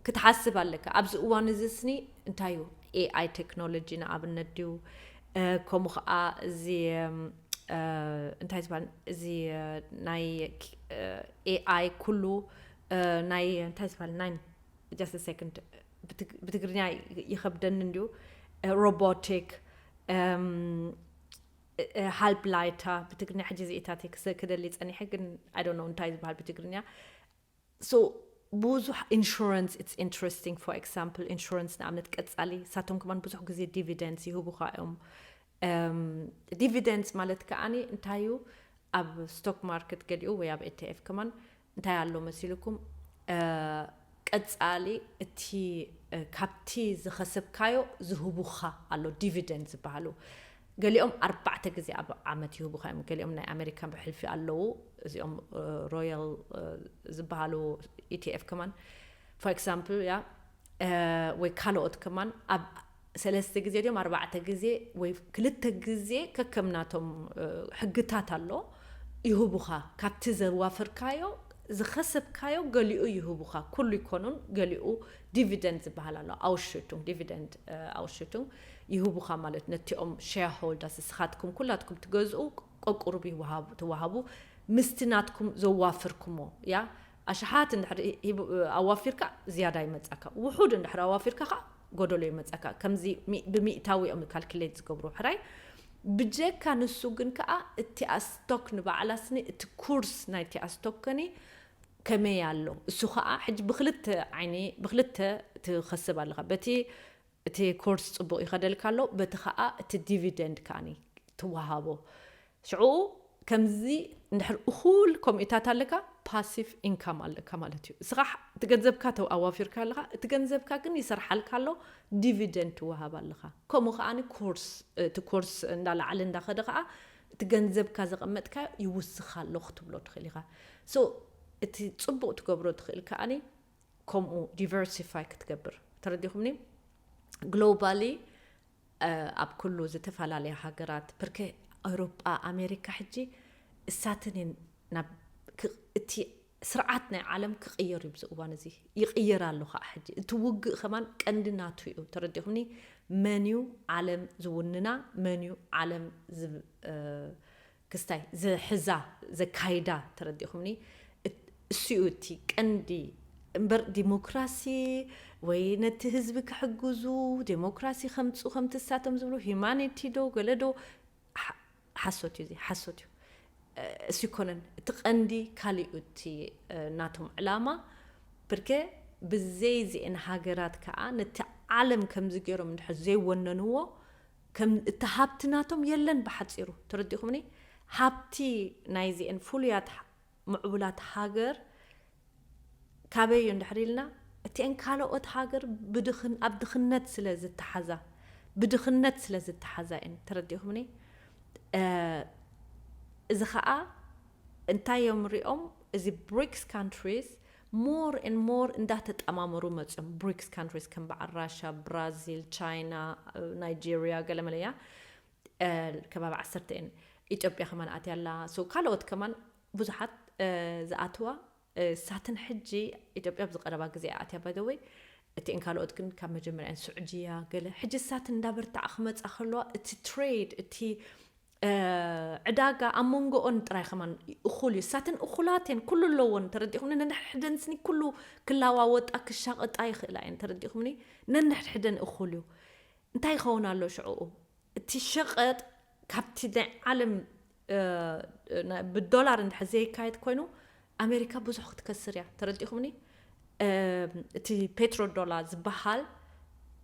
ክትሓስብ ኣለካ። ኣብዚ እዋን እዚ ስኒ እንታይ እዩ ኤኣይ ቴክኖሎጂ ንኣብነት ድዩ ከምኡ ከዓ እዚ እንታይ ዝበሃል እዚ ናይ ኤኣይ ኩሉ ናይ እንታይ ዝበሃል ናይ just second ብትግርኛ ይኸብደኒ እንዲዩ ሮቦቲክ ሃልፕ ላይታ ብትግርኛ ሕጂ ዚኢታት ክደሊ ፀኒሐ ግን I don't know እንታይ ዝበሃል ብትግርኛ so ብዙሕ ኢንሹራንስ it's interesting for example ኢንሹራንስ ንኣብነት ቀፃሊ ሳቶም ከማን ብዙሕ ግዜ ዲቪደንስ ይህቡኻ እዮም። ዲቪደንስ ማለት ከዓኒ እንታይ እዩ ኣብ ስቶክ ማርኬት ገሊኡ ወይ ኣብ ኤቲኤፍ ከማን እንታይ ኣሎ መሲልኩም ቀፃሊ እቲ ካብቲ ዝኸሰብካዮ ዝህቡኻ ኣሎ ዲቪደንድ ዝበሃሉ ገሊኦም ኣርባዕተ ግዜ ኣብ ዓመት ይህቡኻ እዮም። ገሊኦም ናይ ኣሜሪካ ብሕልፊ ኣለዉ እዚኦም ሮያል ዝበሃሉ ኢቲኤፍ ከማን for example ያ ወይ ካልኦት ከማን ኣብ ሰለስተ ግዜ ድዮም ኣርባዕተ ግዜ ወይ ክልተ ግዜ ከከም ናቶም ሕግታት ኣሎ ይህቡኻ ካብቲ ዘዋፍርካዮ ዝኸሰብካዮ ገሊኡ ይህቡኻ ኩሉ ይኮኑን ገሊኡ ዲቪደንድ ዝበሃል ኣሎ ኣውሽቱን ዲቪደንድ ኣውሽቱን ይህቡኻ ማለት ነቲኦም ሸርሆልደርስ እስኻትኩም ኩላትኩም ትገዝኡ ቆቁሩብ ትወሃቡ ምስቲ ናትኩም ዘዋፍርኩሞ ያ ኣሽሓት እንድሕር ኣዋፊርካ ዝያዳ ይመጻካ ውሑድ እንድሕር ኣዋፊርካ ከዓ ጎደሎ ይመጻካ ከምዚ ብሚእታዊ እዮም ካልክሌት ዝገብሩ ሕራይ ብጀካ ንሱ ግን ከዓ እቲኣ ስቶክ ንባዕላ ስኒ እቲ ኩርስ ናይቲኣ ስቶክ ከኒ ከመይ ኣሎ እሱ ከዓ ሕጂ ብክልተ ዓይኒ ብክልተ ትኸስብ ኣለካ በቲ እቲ ኮርስ ፅቡቅ ይኸደልካ ኣሎ በቲ ከዓ እቲ ዲቪደንድ ከዓኒ ትወሃቦ ሽዑ ከምዚ እንድሕር እኹል ኮሚታት ኣለካ ፓሲቭ ኢንካም ኣለካ ማለት እዩ እስኻ እቲ ገንዘብካ ኣዋፊርካ ኣለካ እቲ ገንዘብካ ግን ይሰርሓልካ ኣሎ ዲቪደንድ ትወሃብ ኣለካ ከምኡ ከዓ ኮርስ እቲ ኮርስ እንዳላዓለ እንዳኸደ ከዓ እቲ ገንዘብካ ዘቐመጥካ ይውስኻ ኣሎ ክትብሎ ትኽእል ኢኻ so እቲ ፅቡቅ ትገብሮ ትኽእል ከዓኒ ከምኡ ዲቨርሲፋይ ክትገብር ተረዲኹምኒ ግሎባሊ ኣብ ኩሉ ዝተፈላለያ ሃገራት ብርከ ኣውሮጳ ኣሜሪካ ሕጂ እሳትን እየን ናብ እቲ ስርዓት ናይ ዓለም ክቕየር እዩ ብዚ እዋን እዚ። ይቕየር ኣሎ ከዓ ሕጂ። እቲ ውግእ ከማን ቀንዲ ናቱ እዩ። ተረዲኹምኒ? መን እዩ ዓለም ዝውንና? መን እዩ ዓለም ዝ-፣ እ፣ ክስታይ ዝሕዛ፣ ዘካይዳ? ተረዲኹምኒ? እት-፣ እሱ እዩ እቲ ቀንዲ እምበር ዲሞክራሲ ወይ ነቲ ህዝቢ ክሕግዙ፣ ዲሞክራሲ ከምፅኡ ከምቲ እሳቶም ዝብሉ ሂማኒቲ ዶ ገለ ዶ ሓ-፣ ሓሶት እዩ፣ እዚ ሓሶት እዩ። እ፣ እሱ ይኮነን እቲ ቀንዲ፣ ካሊእ እቲ፣ እ፣ ናቶም ዕላማ። ብርገ ብዘይ እዚኤን ሃገራት ከዓ ነቲ ዓለም ከምዚ ገይሮም እንድሕር ዘይወነንዎ፣ ከም እቲ ሃብቲ ናቶም የለን ብሓፂሩ። ተረዲኹምኒ? ሃብቲ ናይ እዚኤን ፍሉያት ህ-፣ ምዕቡላት ሃገር ካበይ እዩ እንድሕር ኢልና፣ እቲኤን ካልኦት ሃገር ብድኽን-፣ ኣብ ድኽነት ስለ ዝተሓዛ፣ ብድኽነት ስለ ዝተሓዛ እየን። ተረዲኹምኒ? እ፣ እዚ ኸዓ እንታይ እዮም ሪኦም? እዚ ብሪክስ ካንትሪስ more and more እንዳተጠማመሩ መፅኦም። ብሪክስ ካንትሪስ ከም በዓል ራሻ፣ ብራዚል፣ ቻይና፣ ናይጄሪያ፣ ገለመለያ፣ እ፣ ከባቢ ዓሰርተ እየን። ኢትዮጵያ ከማን ኣትያ ኣላ። So ካልኦት ከማን ብዙሓት፣ እ፣ ዝኣትዋ፣ እ፣ ሳትን ሕጂ ኢትዮጵያ ኣብዚ ቀረባ ግዜ እያ ኣትያ፣ by the way። እቲኤን ካልኦት ግን ካብ መጀመርያ እየን። ስዑድያ ገለ። ሕጂ ሳትን እንዳበርትዓ ክመፃ ከለዋ እቲ ትሬድ፣ እቲ፣ እ፣ ዕዳጋ ኣብ መንጎኦን ጥራይ ከማን እኹል እዩ። ሳትን እኹላት እየን፣ ኩሉ ኣለዎን። ተረዲኹምኒ? ነንሕድሕደን ስኒ ኩሉ ክለዋወጣ ክሻቐጣ ይኽእላ እየን። ተረዲኹምኒ? ነንሕድሕደን እኹል እዩ። እንታይ ይኸውን ኣሎ ሽዕኡ? እቲ ሸቐጥ ካብቲ ናይ ዓለም፣ እ፣ ና-፣ ብዶላር እንድሕር ዘይካየድ ኮይኑ፣ ኣሜሪካ ብዙሕ ክትከስር እያ። ተረዲኹምኒ? እ፣ እቲ ፔትሮ ዶላር ዝበሃል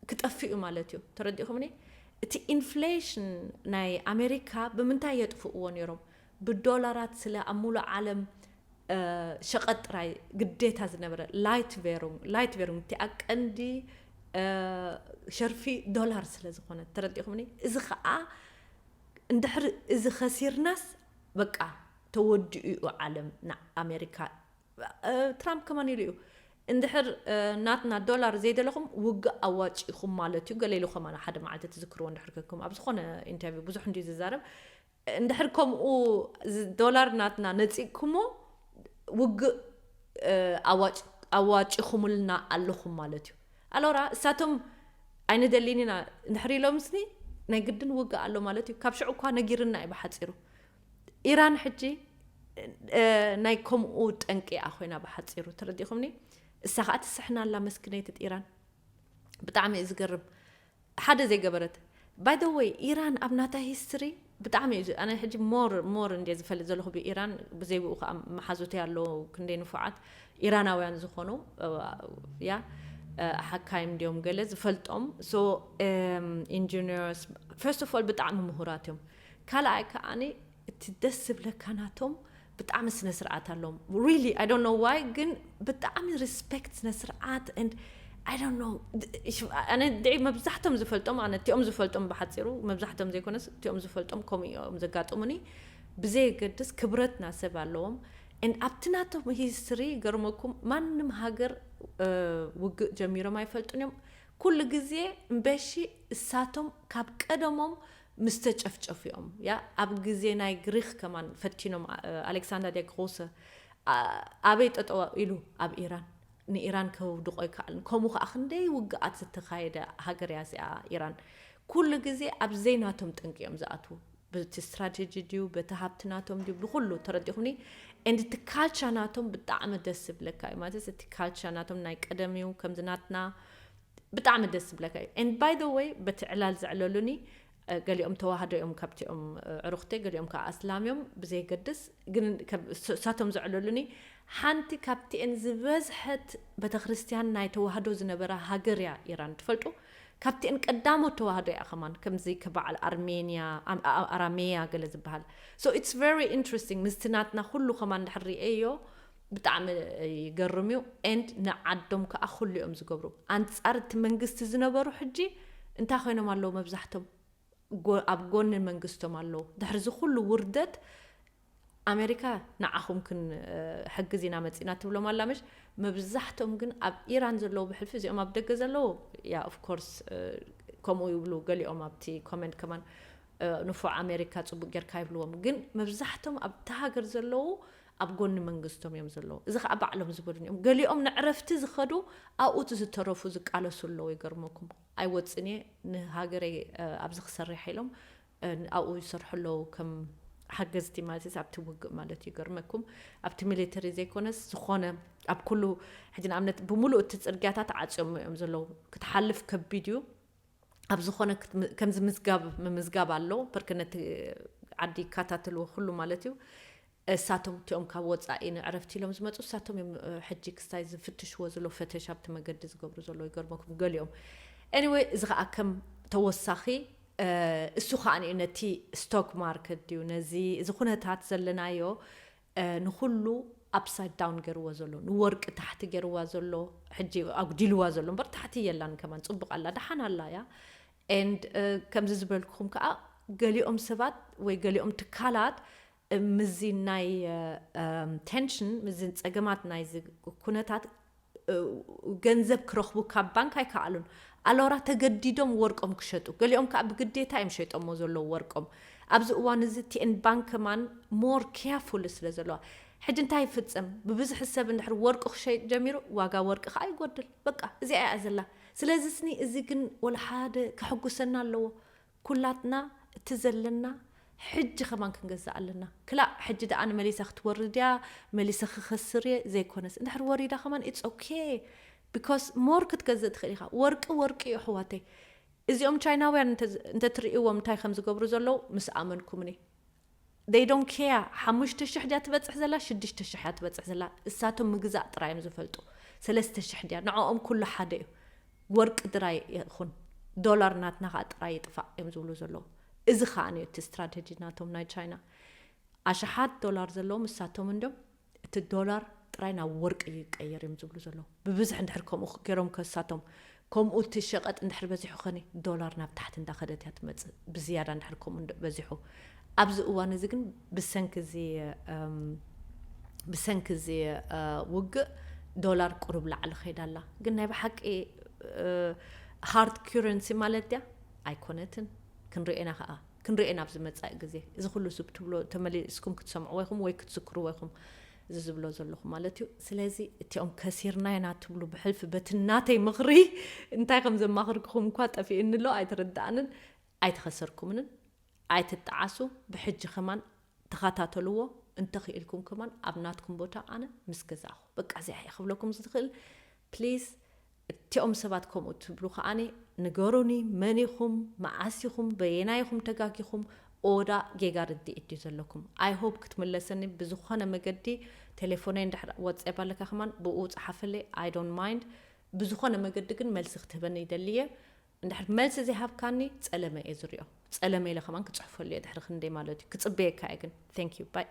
ክጠፍእ እዩ ማለት እዩ። ተረዲኹምኒ? እቲ ኢንፍሌሽን ናይ ኣሜሪካ ብምንታይ የጥፍእዎ ነይሮም? ብዶላራት ስለ ኣብ ሙሉእ ዓለም፣ እ፣ ሸቐጥ ጥራይ ግዴታ ዝነበረ፣ ላይት ቬሩንግ፣ ላይት ቬሩንግ እቲኣ ቀንዲ፣ እ፣ ሸርፊ ዶላር ስለ ዝኾነት። ተረዲኹምኒ? እዚ ኸዓ እንድሕር እዚ ኸሲርናስ በቃ ተወዲኡ እዩ ዓለም ንኣሜሪካ። እ፣ ትራምፕ ከማን ኢሉ እዩ፣ እንድሕር፣ እ፣ ናትና ዶላር ዘይደለኹም ውግእ ኣዋጭ ኢኹም ማለት እዩ፣ ገለ ኢሉ ከማን ሓደ መዓልቲ ትዝክርዎ እንድሕር ከኩም ኣብ ዝኾነ ኢንተርቪው ብዙሕ እንድዩ ዝዛረብ። እንድሕር ከምኡ ዝ-፣ ዶላር ናትና ነፂግኩሞ ውግእ፣ እ፣ ኣዋጭ-፣ ኣዋጭኹምልና ኣለኹም ማለት እዩ። ኣሎራ እሳቶም ኣይንደሊን ኢና እንድሕር ኢሎምስኒ ናይ ግድን ውግእ ኣሎ ማለት እዩ። ካብ ሽዑ እኳ ነጊርና እዩ ብሓፂሩ። ኢራን ሕጂ፣ እ፣ ናይ ከምኡ ጠንቂ እያ ኮይና ብሓፂሩ። ተረዲኹምኒ? እሳ ከዓ ትስሕና ኣላ መስኪነይቲ ኢራን። ብጣዕሚ እዩ ዝገርም። ሓደ ዘይገበረት። By the way፣ ኢራን ኣብ ናታ ሂስትሪ ብጣዕሚ እዩ ዝ-፣ ኣነ ሕጂ ሞር፣ ሞር እንድየ ዝፈልጥ ዘለኹ ብኢራን፣ ብዘይብኡ ከዓ መሓዙተይ ኣለዉ ክንደይ ንፉዓት ኢራናውያን ዝኾኑ፣ እ፣ ያ፣ እ፣ ሓካይም እንድዮም ገለ ዝፈልጦም። So፣ እም፣ ኢንጂነርስ፣ ፈርስት ኦፍ ኦል ብጣዕሚ ምሁራት እዮም። ካልኣይ ከዓኒ እቲ ደስ ዝብለካ ናቶም ብጣዕሚ ስነ ስርዓት ኣለዎም። Really, I don't know why፣ ግን ብጣዕሚ ሪስፔክት ስነ ስርዓት and I don't know። ኣነ ድዒ መብዛሕቶም ዝፈልጦም፣ ኣነ እቲኦም ዝፈልጦም ብሓፂሩ፣ መብዛሕቶም ዘይኮነስ እቲኦም ዝፈልጦም ከምኡ እዮም ዘጋጥሙኒ። ብዘየገድስ ክብረትና ሰብ ኣለዎም። And ኣብቲ ናቶም ሂስትሪ ገርመኩም ማንም ሃገር፣ እ፣ ውግእ ጀሚሮም ኣይፈልጡን እዮም። ኩሉ ግዜ እምበሺ እሳቶም ካብ ቀደሞም ምስ ተጨፍጨፉ እዮም። ያ ኣብ ግዜ ናይ ግሪክ ከማን ፈቲኖም፣ ኣ-፣ ኣሌክሳንደር ደ ግሮሰ፣ ኣ-፣ ኣበይ ጠጠው ኢሉ? ኣብ ኢራን። ንኢራን ከውድቆ ኣይከኣልን። ከምኡ ከዓ ክንደይ ውግኣት ዝተኻየደ ሃገር እያ እዚኣ ኢራን። ኩሉ ግዜ ኣብ ዘይናቶም ጠንቂ እዮም ዝኣትዉ። በቲ ስትራቴጂ ድዩ፣ በቲ ሃብቲ ናቶም ድዩ፣ ብኩሉ ተረዲኹምኒ። And እቲ ካልቸር ናቶም ብጣዕሚ ደስ ዝብለካ እዩ። ማለት እቲ ካልቸር ናቶም ናይ ቀደም እዩ፣ ከምዚ ናትና ብጣዕሚ ደስ ዝብለካ እዩ። And by the way፣ በቲ ዕላል ዘዕለሉኒ፣ እ፣ ገሊኦም ተዋህዶ እዮም፣ ካብቲኦም፣ እ፣ ዕሩኽተይ፣ ገሊኦም ከዓ ኣስላም እዮም፣ ብዘይገድስ ግን ከብ-፣ ስ-፣ እሳቶም ዘዕለሉኒ፣ ሓንቲ ካብቲኤን ዝበዝሐት ቤተክርስትያን ናይ ተዋህዶ ዝነበራ ሃገር እያ ኢራን፣ ትፈልጡ? ካብቲኤን ቀዳሞት ተዋህዶ እያ ከማን፣ ከምዚ ከበዓል ኣርሜንያ፣ ኣም-፣ ኣ-፣ ኣራሜያ ገለ ዝበሃል። So it's very interesting። ምስቲ ናትና ኩሉ ከማን እንድሕር ርእየዮ፣ ብጣዕሚ ይገርም እዩ። And ንዓዶም ከዓ ኩሉ እዮም ዝገብሩ። ኣንጻር እቲ መንግስቲ ዝነበሩ ሕጂ እንታይ ኮይኖም ኣለዉ? መብዛሕቶም ጎ-፣ ኣብ ጎኒ መንግስቶም ኣለዉ። ድሕሪ እዚ ኩሉ ውርደት ኣሜሪካ ንዓኹም ክን-፣ ሕግዝ ኢና መጺና ትብሎም ኣላ ምሽ? መብዛሕቶም ግን ኣብ ኢራን ዘለዉ ብሕልፊ እዚኦም ኣብ ደገ ዘለዉ፣ ያ፣ ኦፍ ኮርስ፣ ከምኡ ይብሉ ገሊኦም ኣብቲ ኮመንት ከማን፣ ንፉዕ ኣሜሪካ ጽቡቅ ጌርካ ይብልዎም። ግን መብዛሕቶም ኣብቲ ሃገር ዘለዉ ኣብ ጎኒ መንግስቶም እዮም ዘለዉ። እዚ ከዓ ባዕሎም ዝበሉን እዮም። ገሊኦም ንዕረፍቲ ዝኸዱ ኣብኡ እቲ ዝተረፉ ዝቃለሱ ኣለዉ። ይገርመኩም፣ ኣይወፅን እየ ንሃገረይ ኣብዚ ክሰርሕ ኢሎም ኣብኡ ይሰርሑ ኣለዉ፣ ከም ሓገዝቲ ማለት ኣብቲ ውግእ ማለት እዩ። ይገርመኩም፣ ኣብቲ ሚሊተሪ ዘይኮነስ ዝኾነ ኣብ ኩሉ ሕጂ ንኣብነት ብምሉእ እቲ ፅርግያታት ዓፅዮም እዮም ዘለዉ። ክትሓልፍ ከቢድ እዩ። ኣብ ዝኾነ ከምዚ ምዝጋብ ምምዝጋብ ኣሎ፣ በርክ ነቲ ዓዲ ይከታተልዎ ኩሉ ማለት እዩ። እሳቶም እቲኦም ካብ ወፃኢ ንዕረፍቲ ኢሎም ዝመፁ እሳቶም እዮም ሕጂ ክስታይ ዝፍትሽዎ ዘሎ ፈተሽ ኣብቲ መገዲ ዝገብሩ ዘሎ። ይገርመኩም ገሊኦም። Anyway፣ እዚ ከዓ ከም ተወሳኺ እሱ ከዓ ነቲ ስቶክ ማርኬት ድዩ ነዚ እዚ ኩነታት ዘለናዮ ንኩሉ ኣፕሳይድ ዳውን ገይርዎ ዘሎ፣ ንወርቂ ታሕቲ ገይርዋ ዘሎ፣ ሕጂ ኣጉዲልዋ ዘሎ እምበር ታሕቲ የላን። ከማን ፅቡቅ ኣላ፣ ደሓን ኣላ እያ። And ከምዚ ዝበልኩኹም ከዓ ገሊኦም ሰባት ወይ ገሊኦም ትካላት ምዚ ናይ ቴንሽን፣ ምዚ ፀገማት ናይዚ ኩነታት ገንዘብ ክረኽቡ ካብ ባንክ ኣይከኣሉን። ኣሎራ ተገዲዶም ወርቆም ክሸጡ፣ ገሊኦም ከዓ ብግዴታ እዮም ሸይጦሞ ዘለዉ ወርቆም። ኣብዚ እዋን እዚ ቲኤን ባንክ ከማን ሞር ኬርፉል ስለ ዘለዋ ሕጂ እንታይ ይፍፀም? ብብዝሒ ሰብ እንድሕር ወርቂ ክሸይጥ ጀሚሩ ዋጋ ወርቂ ከዓ ይጎድል። በቃ እዚኣ እያ ዘላ። ስለዚ ስኒ እዚ ግን ወላ ሓደ ከሐጉሰና ኣለዎ። ኩላትና እቲ ዘለና ሕጂ ከማን ክንገዝእ ኣለና። ክላእ ሕጂ ደኣ ንመሊሳ ክትወርድ እያ፣ መሊሰ ክኸስር እየ ዘይኮነስ እንድሕር ወሪዳ ከማን it's okay because more ክትገዝእ ትኽእል ኢኻ። ወርቂ ወርቂ እዩ ኣሕዋተይ። እዚኦም ቻይናውያን እንተትርእይዎም እንታይ ከም ዝገብሩ ዘለዉ ምስ ኣመንኩምኒ። They don't care። ሓሙሽተ ሽሕ ድያ ትበፅሕ ዘላ ሽዱሽተ ሽሕ እያ ትበፅሕ ዘላ። እሳቶም ምግዛእ ጥራይ እዮም ዝፈልጡ። ሰለስተ ሽሕ ድያ ንዕኦም ኩሉ ሓደ እዩ። ወርቂ ጥራይ ይኹን ዶላር ናትና ከዓ ጥራይ ይጥፋእ እዮም ዝብሉ ዘለዉ። እዚ ከዓ እዩ እቲ ስትራተጂ ናቶም ናይ ቻይና። ኣሽሓት ዶላር ዘለዎም እሳቶም እንዲም እቲ ዶላር ጥራይ ናብ ወርቂ ይቀየር እዮም ዝብሉ ዘለዉ። ብብዝሒ እንድሕር ከምኡ ገይሮም ከሳቶም ከምኡ እቲ ሸቐጥ እንድሕር በዚሑ ኸኒ ዶላር ናብ ታሕቲ እንዳኸደት እያ ትመፅእ፣ ብዝያዳ እንድሕር ከምኡ በዚሑ። ኣብዚ እዋን እዚ ግን ብሰንኪ እዚ ብሰንኪ እዚ ውግእ ዶላር ቁሩብ ላዕሊ ኸይዳ ኣላ። ግን ናይ ብሓቂ ሃርድ ኩረንሲ ማለት ድያ ኣይኮነትን። ክንሪኦ ኢና ከዓ ክንሪኦ ኢና ኣብዚ መፃኢ ግዜ። እዚ ኩሉ ስብ ትብሎ ተመሊስኩም ክትሰምዕዎ ኢኹም ወይ ክትዝክርዎ ኢኹም እዚ ዝብሎ ዘለኹ ማለት እዩ። ስለዚ እቲኦም ከሲርና ኢና ትብሉ ብሕልፊ በቲ ናተይ ምኽሪ እንታይ ከም ዘማኽርክኹም እኳ ጠፊእኒ ኣሎ ኣይተረዳእንን። ኣይተኸሰርኩምንን ኣይትጠዓሱ። ብሕጂ ከማን ተኸታተልዎ እንተኽኢልኩም ከማን ኣብ ናትኩም ቦታ ኣነ ምስ ገዛእኹ በቃ እዚኣ እየ ክብለኩም ዝኽእል። ፕሊዝ እቲኦም ሰባት ከምኡ ትብሉ ከዓኒ ንገሩኒ። መን ኢኹም? መዓስ ኢኹም? በየናይ ኢኹም ተጋጊኹም? ኦዳ ጌጋ ርድኢት ድዩ ዘለኩም? I hope ክትምለሰኒ ብዝኾነ መገዲ። ቴሌፎነይ እንድሕር ወፀብ ኣለካ ከማን ብኡ ፀሓፈለይ። I don't mind። ብዝኾነ መገዲ ግን መልሲ ክትህበኒ ይደሊ እየ። እንድሕር መልሲ ዘይሃብካኒ ፀለመ እየ ዝሪኦ። ፀለመ ኢለ ከማን ክፅሕፈሉ እየ ድሕሪ ክንደይ ማለት እዩ። ክፅበየካ እየ ግን። Thank you bye።